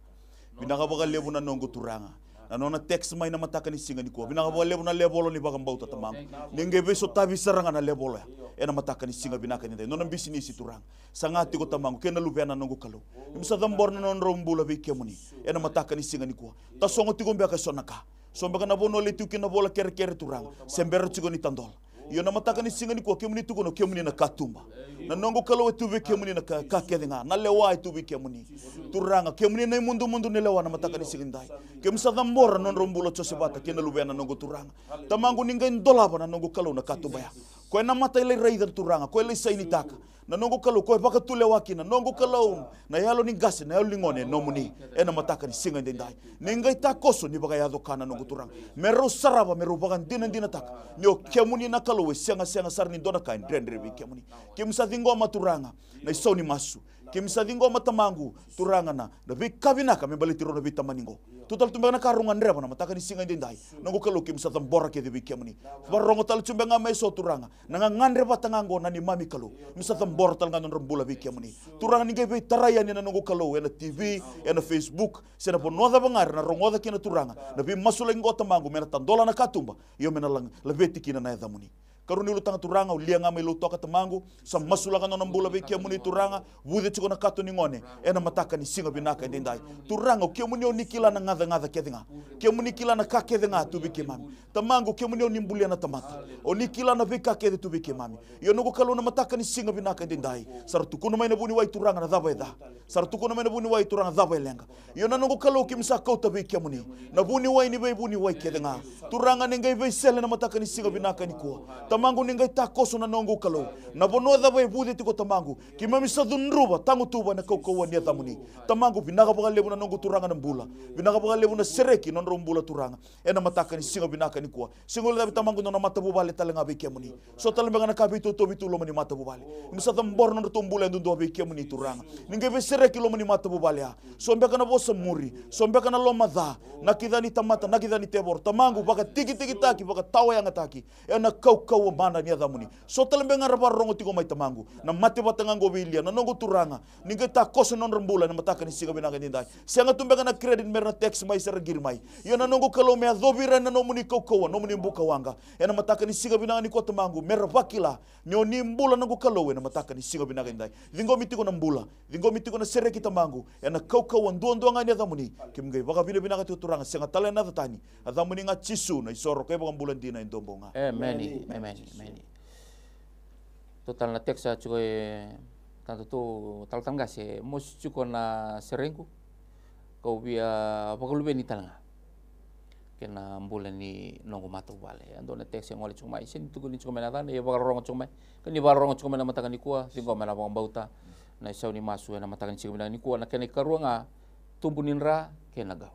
Vinaka vakalevu na noqu Turaga. Na nona text mai na mataka ni siga nikua. Vinaka vakalevu na levolo ni vakabauta tamaqu. Ni qai veisotavi sara ga na levolo ya. Ena mataka ni siga vinaka ni dai. Nona bisinisi Turaga. Saga tiko tamaqu kei na luvena noqu Kalou. Ni sa cabora na nodrau bula vei kemuni. Ena mataka ni siga nikua. Tasogo tiko beka eso na ka. So beka na vanua lai tiko kina na vola kerekere Turaga. Se bera tiko ni tadola. Io na mataka ni siga nikua kemuni tukuna o kemuni na katuba. Na noqu Kalou e tu vei kemuni na ka, ka kece ga. Na lewa e tu vei kemuni. Turaga, kemuni na imudumudu ni lewa na mataka ni siga nidai. Kemuni sa cabora na nodrau bula o Josevata kei na luvena noqu Turaga. Tamaqu ni qai dolava na noqu Kalou na katuba ya. Ko e na mata e lai raica Turaga, ko e lai sainitaka. Na noqu Kalou, ko e vakatulewa kina, noqu Kalou, na yalo ni qase, na yalo ni gone, e nomuni. Ena mataka ni siga edaidai. Ni qai takoso ni vakayaco ka na noqu Turaga. Me rau sarava, me rau vakadinadinataka. Ni o kemuni na Kalou, e segasega sara ni dua na ka e dredre vei kemuni. Kemuni sa ciqoma Turaga, na isau ni masu. Kemuni sa ciqoma tamaqu, Turaga na, na veika vinaka, me baleti rau na veitamani qo. Tu tale tu beka na ka rau gadreva na mataka ni siga edaidai. Noqu Kalou kemuni sa cabora kece vei kemuni. Varogo tale tu beka ga mai eso Turaga. Na gagadre vata ga oqo na neimami Kalou. Kemuni sa cabora tale ga na nodra bula vei kemuni. Turaga ni qai veitarai yani na noqu Kalou, ena T V, ena Facebook, se na vanua cava ga era na rogoca kina Turaga. Na veimasulaki oqo tamaqu, me na tadola na katuba. Io me na la-, laveti kina na yacamuni. Karua ni ulutaga Turaga, o Lia ga mai Lautoka tamaqu, sa masulaka nona bula vei kemuni Turaga, vuce tiko na kato ni gone, ena mataka ni siga vinaka edaidai. Turaga, o kemuni o ni kila na gacagaca kece ga. Kemuni kila na ka kece ga tu vei keimami. Tamaqu, kemuni o ni bulia na tamata. O ni kila na veika kece tu vei keimami. Io noqu Kalou na mataka ni siga vinaka edaidai. Sa ra tukuna mai na vuniwai Turaga na cava e ca. Sa ra tukuna mai na vuniwai Turaga cava e leqa. Io na noqu Kalou kemuni sa kauta vei kemuni. Na vuniwai ni veivuniwai kece ga. Turaga ni qai veisele na mataka ni siga vinaka nikua. Tamaqu ni qai takoso na noqu Kalou. Na vanua cava e vuce tiko tamaqu. Keimami sa cudruva, tagutuva ena kaukauwa ni yacamuni. Tamaqu vinaka vakalevu na noqu Turaga na bula. Vinaka vakalevu na sereki na nodrau bula Turaga. Ena mataka ni siga vinaka nikua. Sega ni cabe tamaqu na nona matavuvale tale ga vei kemuni. So tale beka na ka veitauvi tu loma ni matavuvale. Ni sa cabora na nodratou bula yadudua vei kemuni Turaga. Ni qai veisereki loma ni matavuvale ya. So beka na vosa muri. So beka na loma ca. Na kica ni tamata, na kica ni tevoro. Tamaqu vakatikitikitaki, vakatawayagataki. Ena kaukauwa mana ni yacamuni. So tale beka ga ra vakarorogo tiko mai tamaqu. Na mate vata ga oqo vei Lia. Na noqu Turaga. Ni qai takoso na nodra bula ena mataka ni siga vinaka edaidai. Sega tu beka na credit me ra na text mai se ra qiri mai. Io na noqu Kalou me yacovi ira ena nomuni kaukauwa, nomuni bukawaqa. Ena mataka ni siga vinaka nikua tamaqu, me ra vakila. Ni o ni bula noqu Kalou ena mataka ni siga vinaka edaidai. Ciqomi tiko na bula. Ciqomi tiko na sereki tamaqu. Ena kaukauwa duadua ga ni yacamuni. Kemuni qai vakavinavinaka tiko Turaga, sega tale ena yaca tani. Yacamuni ga Jisu na isoro kei vakabula dina e duabau ga. Emeni, emeni, emeni. Tou tale na text a tiko e tadatou talatala qase, mosi tiko na serequ. Kau via vakaluveni tale ga. Kei na bula ni noqu matavuvale. E dua na text e gole tiko mai. Sega ni tukuni tiko mai na yacana, ia vakarorogo tiko mai. Ka ni vakarorogo tiko mai na mataka nikua, ciqoma ena vakabauta. Na isau ni masu ena mataka ni siga vinaka nikua, na kena ikarua ga, tubu ni dra, kei na gout.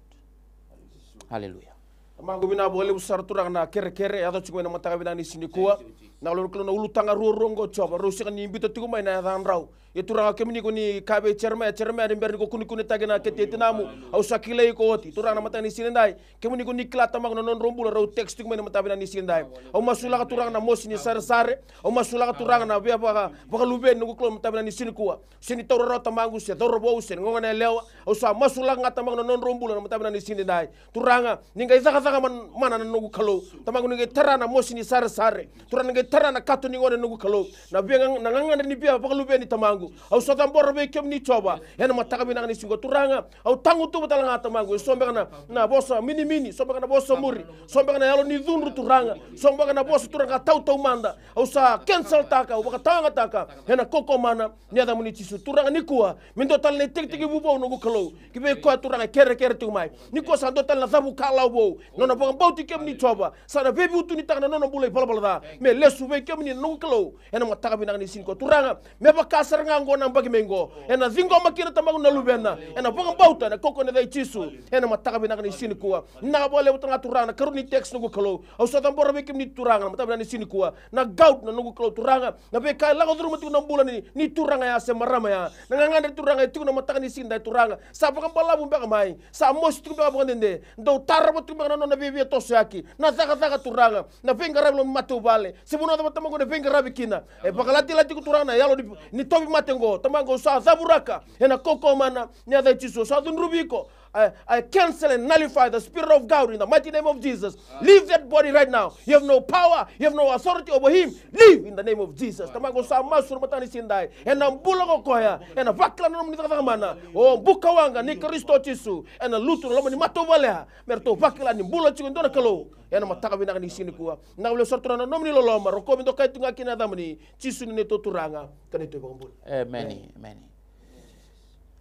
Aleluya. Tamaqu vinaka vakalevu sara Turaga na kerekere, yaco tiko mai na mataka vinaka ni siga nikua. Na Kalou na Kalou na ulutaga ruarua oqo Jiova, rau sega ni biuta tiko mai na yacadrau. Ia Turaga kemuni ko ni kaya vei Jeremaia, Jeremaia ni bera ni ko kunekunetaki na kete tinamu, au sa kilai iko oti. Turaga na mataka ni siga nidai, kemuni ko ni kila tamaqu na nodrau bula rau text tiko mai na mataka vinaka ni siga nidai. Au masulaka Turaga na mosi ni saresare, au masulaka Turaga na via vaka, vakaluveni noqu Kalou na mataka vinaka ni siga nikua. Se ni taura rawa tamaqu, se cauravou, se ni gone yalewa. Au sa masulaka ga tamaqu na nodrau bula na mataka vinaka ni siga nidai. Turaga, ni qai caka caka man-, mana na noqu Kalou. Tamaqu, ni qai tara na mosi ni saresare. Turaga, ni qai tara na kato ni gone, noqu Kalou. Na via ga-, na gagadre ni via vakaluveni, Tamaqu. Au sa cabora vei kemuni, Jiova, ena mataka vinaka ni siga nikua, Turaga. Au tagutuva tale ga, Tamaqu, e so beka na, na vosa minimini, so beka na vosa muri, so beka na yalo ni cudru, Turaga. So beka na vosa, Turaga, tautaumada. Au sa cancel-taka, au vakatawayagataka ena kaukaua mana ni yacamuni, Jisu. Turaga, nikua me dua tale na itekitekivu vou, noqu Kalou, ki vei koya, Turaga, e kerekere tiko mai. Nikua sa dua tale na cavu kalawa vou. Nona vakabauti kemuni, Jiova, sa na veivutunitaka na nona bula ivalavala ca me lesu vei kemuni, noqu Kalou, ena mataka vinaka ni siga nikua, Turaga. Me vaka sara ga oqo na yabaki mai oqo, ena ciqoma kina, Tamaqu, na luvena ena vakabauta, ena kaukaua ni yaca i Jisu, ena mataka vinaka ni siga nikua. Vinaka vakalevu tale ga, Turaga, na ikarua ni text, noqu Kalou. Au sa cabora vei kemuni, Turaga, na mataka vinaka ni siga nikua. Na gout, na noqu Kalou, Turaga, na veika e lako curuma tiko na bula ni, ni turaga ya se marama ya. Na gagadre, Turaga, e tiko na mataka ni siga nidai, Turaga. Sa vakabalavu beka mai, sa mosi tiko beka vakadede, dau tarava tiko beka na nona viavia tosoyaki. Na cakacaka, Turaga, na veiqaravi loma ni matavuvale, se vanua cava, Tamaqu, na veiqaravi kina. E vakalatilati tiko, Turaga, na yalo ni, ni tauvimate oqo. Tamaqu, au sa cavuraka ena kaukaua mana ni yaca i Jisu. Au sa cudruvi iko. I, I cancel and nullify the Spirit of gout in the mighty name of Jesus. Leave that body right now. You have no power, you have no authority over him. Leave in the name of Jesus. Tamaqu, au sa masu ena mataka ni siga nidai, ena bula ko koya, ena vakila na nomuni cakacaka mana. O bukawaqa ni Karisito Jisu, ena lutu na loma ni matavuvale ya, me ratou vakila ni bula tiko e dua na Kalou ena mataka vinaka ni siga nikua. Vinaka vakalevu sara, Turaga, na nomuni loloma. Rokovi, dokai tu ga kina na yacamuni, Jisu, na neitou Turaga ka neitou iVakabula. Emeni. Emeni.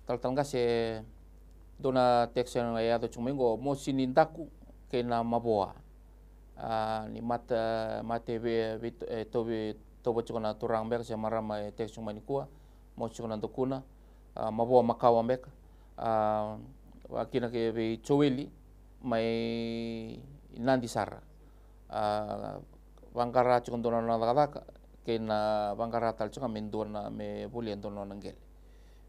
Talatala qase, dua na text e yaco tiko mai oqo, mosi ni daku kei na mavoa. A, ni mata, mate vei, vei, e, tauvi, tauva tiko na turaga beka se marama e text tiko mai nikua, mosi tiko na dakuna, a, mavoa makawa beka. A, vakakina kei vei Joeli mai Nadi sara. A, vaqara tiko dua na nona cakacaka, kei na vaqara tale tiko ga me dua na, me volia e dua na nona qele.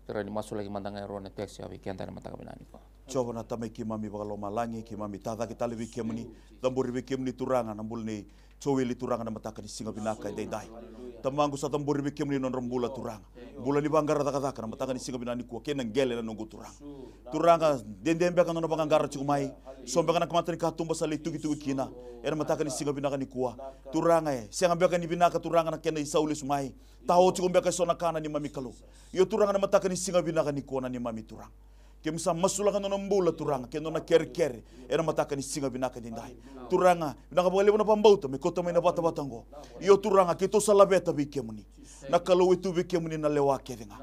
Kerea ni masulaki mada ga e rua na text ya vei keda ena mataka vinaka nikua. Jiova na Tamai keimami vakalomalagi, keimami tacake tale vei kemuni, cabori vei kemuni, Turaga, na bula nei Joeli, Turaga, na mataka ni siga vinaka edaidai. Tamaqu, sa cabori vei kemuni na nodra bula, Turaga. Bula ni vaqara cakacaka na mataka ni siga vinaka nikua, kei na qele, na noqu Turaga. Turaga, dede beka na nona vaqaqara tiko mai. So beka na kamata ni katuba sa lai tukituki kina ena mataka ni siga vinaka nikua. Turaga e, sega beka ni vinaka, Turaga, na kena isau lesu mai. Tao tiko beka eso na ka, na neimami Kalou. Io, Turaga, na mataka ni siga vinaka nikua, na neimami Turaga. Keimami sa masulaka na nona bula, Turaga, kei na nona kerekere ena mataka ni siga vinaka edaidai. Turaga, vinaka vakalevu na vakabauta me kauta mai na vatavata oqo. Io, Turaga, keitou sa laveta vei kemuni. Na Kalou, e tu vei kemuni na lewa kece ga.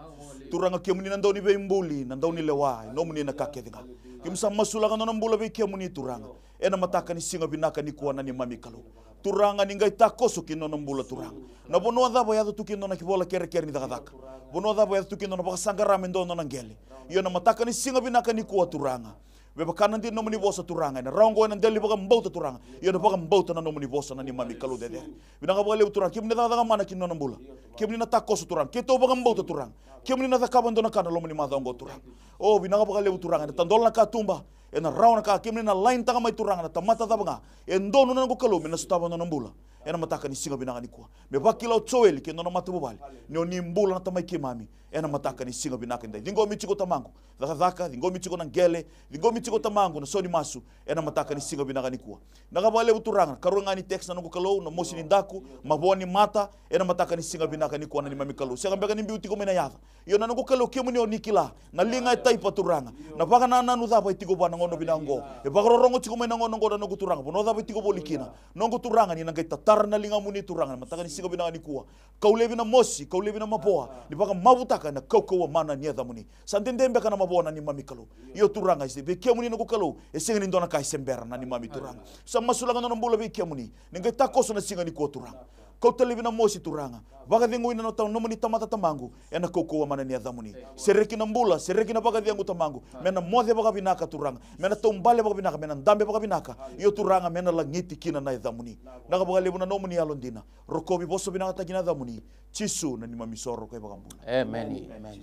Turaga, kemuni na dauniveibuli, na daunilewa, e nomuni na ka kece ga. Keimami sa masulaka na nona bula vei kemuni, Turaga, ena mataka ni siga vinaka nikua, na neimami Kalou. Turaga, ni qai takoso ki na nona bula, Turaga. Na vanua cava e yaco tu kina na nona ivola kerekere ni cakacaka, vanua cava e yaco tu kina na nona vakasaqara me dua na nona qele. Io, na mataka ni siga vinaka nikua, Turaga, me vaka na dina ni nomuni vosa, Turaga, ena rawa oqo ena dela ni vakabauta, Turaga. Io, na vakabauta na nomuni vosa, na neimami Kalou cecere. Vinaka vakalevu, Turaga, kemuni na cakacaka mana ki na nona bula. Kemuni na takoso, Turaga. Keitou vakabauta, Turaga, kemuni na cakava e dua na ka ena loma ni macawa oqo, Turaga. O, vinaka vakalevu, Turaga, ena tadola na katuba, ena rawa na ka, kemuni na lainitaka mai, Turaga, na tamata cava ga e donu, na noqu Kalou, me na sotava na nona bula ena mataka ni siga vinaka nikua. Me vakila o Joeli kei na nona matavuvale ni o ni bula, na Tamai keimami, ena mataka ni siga vinaka edaidai. Ciqomi tiko, Tamaqu, cakacaka, ciqomi tiko na qele, ciqomi tiko, Tamaqu, na sau ni masu ena mataka ni siga vinaka nikua. Vinaka vakalevu, Turaga, na karua ga ni text, na noqu Kalou, na mosi ni daku, mavoa ni mata, ena mataka ni siga vinaka nikua, na neimami Kalou. Sega beka ni biu tiko mai na yaca. Io, na noqu Kalou, kemuni o ni kila na liga e taipa, Turaga. Na vakanananu cava e tiko vua na gauna vinaka oqo, e vakarorogo tiko mai na gauna oqo, na noqu Turaga, vanua cava e tiko voli kina. Noqu Turaga, ni na qai tatara na ligamuni, Turaga, na mataka ni siga vinaka nikua. Kau laivi na mosi, kau laivi na mavoa, ni vakamavutaka ena kaukaua mana ni yacamuni. Sa dede beka na mavoa, na neimami Kalou. Io, Turaga, e se vei kemuni, noqu Kalou, e sega ni dua na ka e se bera, na neimami Turaga. Sa masulaka na nona bula vei kemuni, ni qai takoso na siga nikua, Turaga. Kauta laivi na mosi, Turaga. Vakacegui na nota-, nomuni tamata, Tamaqu, ena kaukaua mana ni yacamuni. Sereki na bula, sereki na vakacegu, Tamaqu. Me na moce vakavinaka, Turaga. Me na taubale vakavinaka, me na dabe vakavinaka. Io, Turaga, me na lagiti kina na yacamuni. Vinaka vakalevu na nomuni yalodina. Rokovi, vosa vinakataki na yacamuni, Jisu, na neimami isoro ka iVakabula. Emeni. Emeni.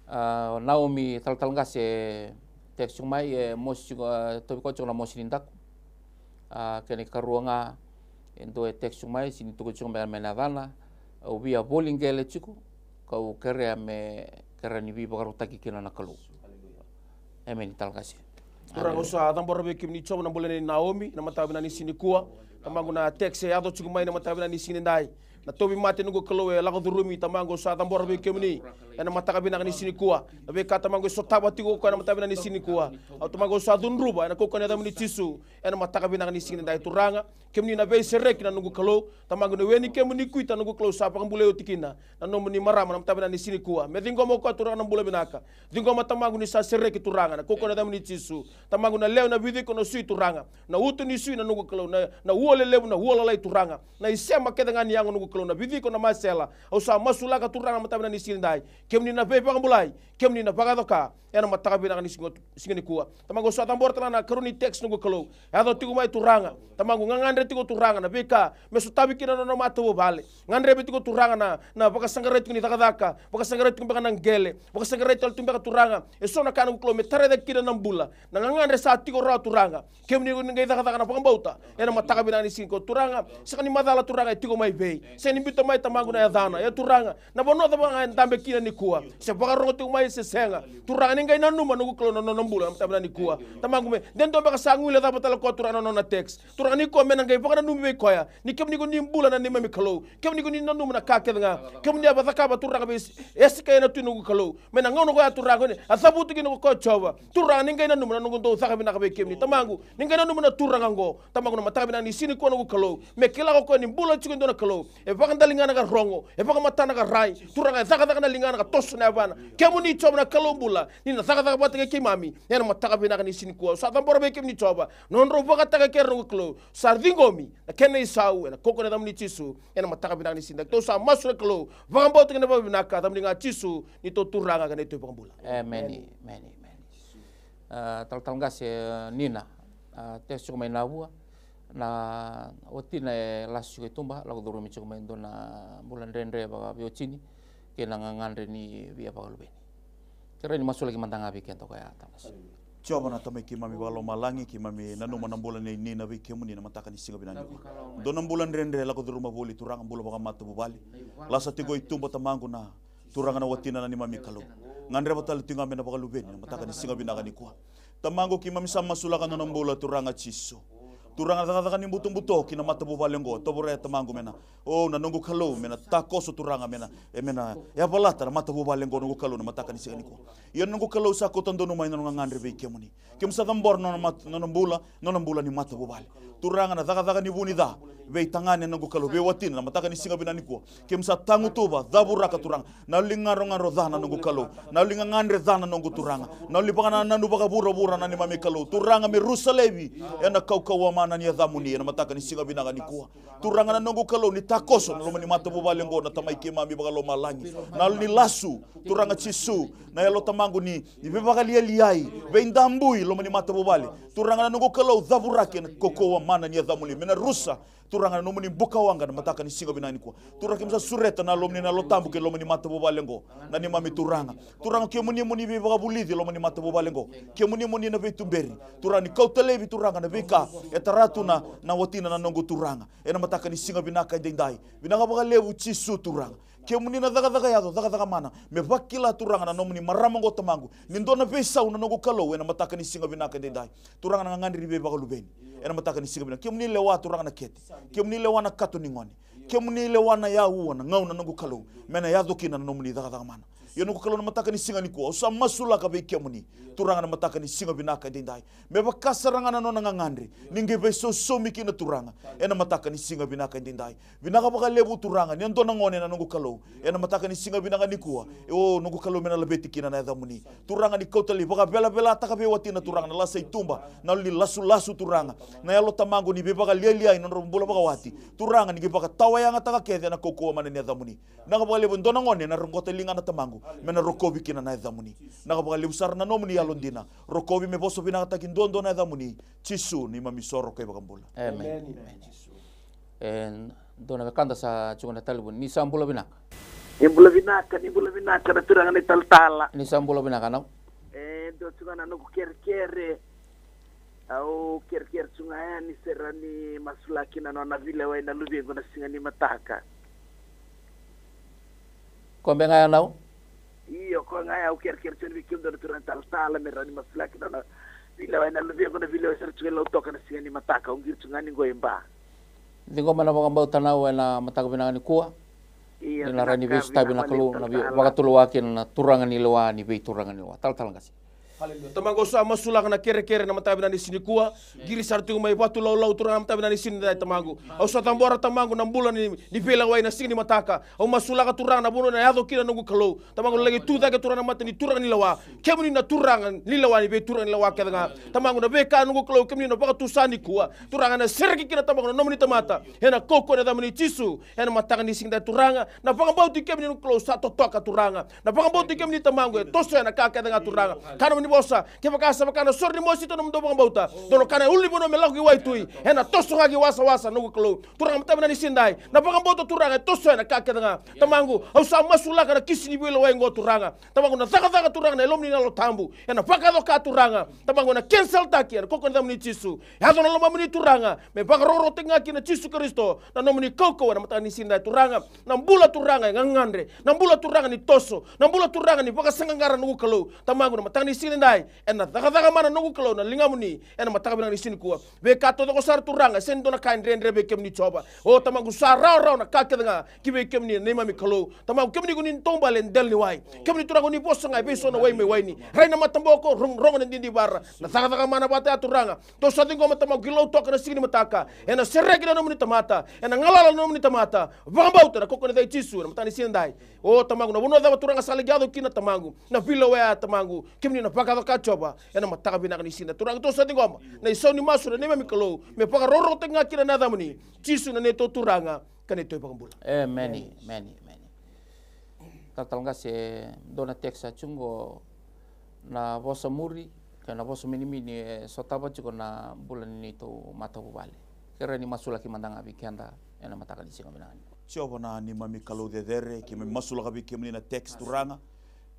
A, Naomi, talatala qase, text tiko mai, e mosi tiko, a, tauvi koya tiko na mosi ni daku. A, kena ikarua ga, e dua e text tiko mai, sega ni tukuna tiko me, me na yacana. Au via voli qele tiko, kau kerea me, kerea ni veivakarautaki kina na Kalou. Emeni, talatala qase. Turaga, au sa cabora vei kemuni Jiova na bula nei Naomi na mataka vinaka ni siga nikua. Tamaqu, na text e yaco tiko mai na mataka vinaka ni siga nidai. Na tauvimate, noqu Kalou, e lako curumi. Tamaqu, au sa cabora vei kemuni ena mataka vinaka ni siga nikua. Na veika, Tamaqu, e sotava tiko o koya na mataka vinaka ni siga nikua, au, Tamaqu, au sa cudruva ena kaukauwa ni yacamuni Jisu ena mataka vinaka ni siga nidai, Turaga. Kemuni na veisereki, na noqu Kalou. Tamaqu, na we ni kemu ni kuita, noqu Kalou, sa vakabulai oti kina na nomuni marama na mataka vinaka ni siga nikua. Me ciqoma o koya, Turaga, na bula vinaka. Ciqoma, Tamaqu, ni sa sereki, Turaga, na kaukauwa ni yacamuni Jisu. Tamaqu, na lewe, na viciko, na sui, Turaga, na uto ni sui, na noqu Kalou, na, na ua lelevu, na ua lalai, Turaga, na isema kece ga ni yago, noqu Kalou, na viciko, na masela. Au sa masulaka, Turaga, na mataka vinaka ni siga nidai, kemuni na veivakabulai, kemuni na vakayaco-ka ena mataka vinaka ni siga, siga nikua. Tamaqu, au sa cabora tale ga na ikarua ni text, noqu Kalou. Yaco tiko mai, Turaga. Tamaqu, gagadre tiko, Turaga, na veika me sotavi kina na nona matavuvale. Gadrevi tiko, Turaga, na, na vakasaqarai tiko ni cakacaka, vakasaqarai tiko beka na qele, vakasaqarai tale tu beka, Turaga, eso na ka, noqu Kalou, me tarai cake kina na bula. Na gagadre sa tiko rawa, Turaga, kemuni ni qai cakacaka na vakabauta ena mataka vinaka ni siga nikua, Turaga. Sega ni macala, Turaga, e tiko mai vei, sega ni biuta mai, Tamaqu, na yacana. Ia, Turaga, na vanua cava ga e dabe kina nikua, se vakarogo tiko mai se sega, Turaga, ni qai nanuma, noqu Kalou, na nona bula na mataka vinaka nikua. Tamaqu, me de dua beka sa guilecava tale o koya, Turaga, na nona text, Turaga, nikua me na qai vakananumi vei koya ni kemuni ko ni bula, na neimami Kalou. Kemuni ko ni nanuma na ka kece ga. Kemuni a cakava, Turaga, vei Esekaia na tui, noqu Kalou, mai na gauna koya, Turaga, ni a cavuta kina ko koya o Jiova. Turaga, ni qai nanuma na noqu dau caka vinaka vei kemuni, Tamaqu. Ni qai nanuma na turaga oqo, Tamaqu, na mataka vinaka ni siga nikua, noqu Kalou, me kila ko koya ni bula tiko e dua na Kalou e vakadaligana ka rogo, e vakamatana ka rai, Turaga, e cakacaka na ligana ka toso na yavana. Kemuni Jiova na Kalou bula, ni na cakacaka vata kei keimami ena mataka vinaka ni siga nikua. Au sa cabora vei kemuni Jiova na nodrau vakataka kece, noqu Kalou. Sa ciqomi na kena isau ena kaukauwa ni yacamuni Jisu ena mataka vinaka ni siga nikua. Tou sa masu, na Kalou, vakabauta kei na vakavinavinaka, yacamuni ga Jisu, neitou Turaga kei neitou iVakabula. Emeni. Emeni. Emeni. A, talatala qase, e, Nina, a, text tiko mai Navua. Na watina e lasu tiko i tuba, lako curumi tiko mai e dua na bula dredre vakaveiwatini kei na gagadre ni via vakaluveni. Kerea ni masulaki mada ga vei keda o koya, talatala qase. Jiova na Tamai keimami vakalomalagi, keimami nanuma na bula nei Nina vei kemuni na mataka ni siga vinaka nikua. Dua na bula dredre lako curuma voli, Turaga, bula vakamatavuvale. Lasa tiko i tuba, Tamaqu, na Turaga, na watina, na neimami Kalou. Gadreva tale tiko ga me na vakaluveni na mataka ni siga vinaka nikua. Tamaqu, keimami sa masulaka na nona bula, Turaga Jisu. Turaga, na cakacaka ni butobuto ki na matavuvale oqo, tovolea, Tamaqu, me na, o, na noqu Kalou, me na takoso, Turaga, me na, e, me na yavalata na matavuvale oqo, noqu Kalou, na mataka ni siga nikua. Ia, noqu Kalou, sa kauta donu mai na nona gagadre vei kemuni. Keimami sa cabora na nona mat-, na nona bula, na nona bula ni matavuvale. Turaga, na cakacaka ni vu ni ca vei tagane, noqu Kalou, vei watina, na mataka ni siga vinaka nikua. Keimami sa tagutuva, cavuraka, Turaga, na yalo ni garogaro ca, na noqu Kalou, na yalo ni gagadre ca, na noqu Turaga, na yalo ni vakanananu vakavuravura, na neimami Kalou. Turaga, me rusa laivi ena kaukauwa mana ni yacamuni ena mataka ni siga vinaka nikua. Turaga, na noqu Kalou, ni takoso na loma ni matavuvale oqo, na Tamai keimami vakalomalagi. Na yalo ni lasu, Turaga Jisu, na yalo, Tamaqu, ni, ni veivakalialiai, veidabui loma ni matavuvale. Turaga, na noqu Kalou, cavuraki ena kaukauwa mana ni yacamuni, me na rusa, Turaga, na nomuni bukawaqa na mataka ni siga vinaka nikua. Turaga, keimami sa sureta na yalomuni na Yalo Tabu ki loma ni matavuvale oqo, na neimami Turaga. Turaga, kemuni mo ni veivakavulici loma ni matavuvale oqo. Kemuni mo ni na veituberi. Turaga, ni kauta laivi, Turaga, na veika e tara tu na, na watina, na noqu Turaga, ena mataka ni siga vinaka edaidai. Vinaka vakalevu Jisu, Turaga. Kemuni na cakacaka yaco, cakacaka mana, me vakila, Turaga, na nomuni marama oqo, Tamaqu, ni dua na veisau, na noqu Kalou, ena mataka ni siga vinaka edaidai. Turaga, na gagadre ni veivakaluveni ena mataka ni siga vinaka. Kemuni lewa, Turaga, na kete. Kemuni lewa na kato ni gone. Kemuni lewa na aua, na gauna, noqu Kalou, me na yaco kina na nomuni cakacaka mana. Ia, noqu Kalou, na mataka ni siga nikua, au sa masulaka vei kemuni, Turaga, na mataka ni siga vinaka edaidai. Me vaka sara ga na nona gagadre, ni qai veisausaumi kina, Turaga, ena mataka ni siga vinaka edaidai. Vinaka vakalevu, Turaga, ni a dua na gone, na noqu Kalou, ena mataka ni siga vinaka nikua. O, noqu Kalou, me na laveti kina na yacamuni. Turaga, ni kauta laivi, vakavelavelataka vei watina, Turaga, na lasa i tuba, na yalo ni lasulasu, Turaga, na yalo, Tamaqu, ni veivakalialiai na nodra bula vakawati. Turaga, ni qai vakatawayagataka kece ena kaukauwa mana ni yacamuni. Vinaka vakalevu, e dua na gone ena roqota ligana, Tamaqu, me na rokovi kina na yacamuni. Vinaka vakalevu sara na nomuni yalodina. Rokovi me vosa vinakataki duadua na yacamuni. Jisu, neimami isoro kei vakabula. Emeni. Emeni. Emeni. E dua na wekada sa tiko na talevoni. Ni sa bula vinaka. Ni bula vinaka, ni bula vinaka na turaga na italatala. Ni sa bula vinaka, nau. E dua tu ga na noqu kerekere. Au kerekere tu ga yani se rawa ni masulaki na nona veilewai na luvequ na siga ni mataka. Ko beka ga ya, nau? Io, ko ga ya, au kerekere tu yani vei kemudou na turaga na italatala me rawa ni masulaki na nona Vilewa ena luvequ na vilewa sara tiko e Lautoka na siga ni mataka, au qiri tiko ga ni qo e Ba. Ciqoma na vakabauta nau ena mataka vinaka nikua. Ia, ni na rai ni vinaka, veisutavi na vinaka Kalou, na vakatulewaki na turaga ni lewa ni veituraga ni lewa. Talatala Qase. Haleluya. Tamaqu, au sa masulaka na kerekere na mataka vinaka ni siga nikua. Qiri sara tiko mai Vatulaulau, turaga, na mataka vinaka ni siga nikua, Tamaqu. Au sa cabora, Tamaqu, na bula ni, ni veilewai na siga ni mataka. Au masulaka, turaga, na vanua na yaco kina, noqu Kalou. Tamaqu, na laki tu cake, turaga, na mata ni turaga ni lewa. Kemuni na turaga ni lewa ni veituraga ni lewa kece ga. Tamaqu, na veika, noqu Kalou, kemuni na vakatusa nikua. Turaga, na sereki kina, Tamaqu, na nomuni tamata. Ena kaukauwa ni yacamuni Jisu. Ena mataka ni siga nikua, turaga, na vakabauti kemuni, noqu Kalou, sa totoka, turaga. Na vakabauti kemuni, Tamaqu, e toso ena ka kece ga, turaga. Ka nomuni vosa, kevaka sa vaka na sore ni mosita na nomudou vakabauta, dou na kana e ulunivanua me lako ki waitui, ena toso ga ki wasawasa, noqu Kalou. Turaga, mataka vinaka ni siga nikua, na vakabauta, turaga, e toso ena ka kece ga. Tamaqu, au sa masulaka na kisi ni veilewai qo, turaga. Tamaqu, na cakacaka, turaga, na Yalomuni na Yalo Tabu. Ena vakayaco ka, turaga. Tamaqu, ena kenseltaki ena kaukauwa ni yacamuni Jisu. Yaco na lomamuni, turaga, me vakarokorokotaki ga kina Jisu Karisito na nomuni kaukauwa ena mataka ni siga nikua, turaga. Na bula, turaga, e gagadre. Na bula, turaga, ni toso. Na bula, turaga, ni vakasaqaqara, noqu Kalou. Tamaqu, na mataka ni siga nikua, ena cakacaka mana, noqu Kalou, na ligamuni ena mataka vinaka ni siga nikua. Veika taucoko sara, turaga, e sega ni dua na ka e dredre vei kemuni, Jiova. O Tamaqu, sa rawarawa na ka kece ga ki vei kemuni, na neimami Kalou. Tamaqu, kemuni ko ni taubale e dela ni wai. Kemuni, turaga, ko ni vosa ga e veiso na wai mai waini. Rai na mataboko, ro-, rogo na didivara. Na cakacaka mana vata ya, turaga. Tou sa ciqoma, Tamaqu, ki Lautoka na siga ni mataka. Ena sereki na nomuni tamata. Ena galala na nomuni tamata. Vakabauta ena kaukauwa ni yaca i Jisu ena mataka ni siga nikua. O Tamaqu, na vanua cava, turaga, sa laki yaco kina, Tamaqu, na veilewai ya, Tamaqu, kemuni na vakayaco ka, Jiova, ena mataka vinaka ni siga nikua, turaga, tou sa ciqoma na isau ni masu na neimami Kalou, me vakarokorokotaki ga kina na yacamuni Jisu, na neitou Turaga ka neitou iVakabula. Emeni. Emeni. Emeni. Talatala Qase, dua na text sa tu qo, na vosa muri kei na vosa minimini e sotava tiko na bula ni neitou matavuvale. Kerea ni masulaki mada ga vei keda ena mataka ni siga vinaka nikua. Jiova na neimami Kalou cecere, keimami masulaka vei kemuni na text, turaga.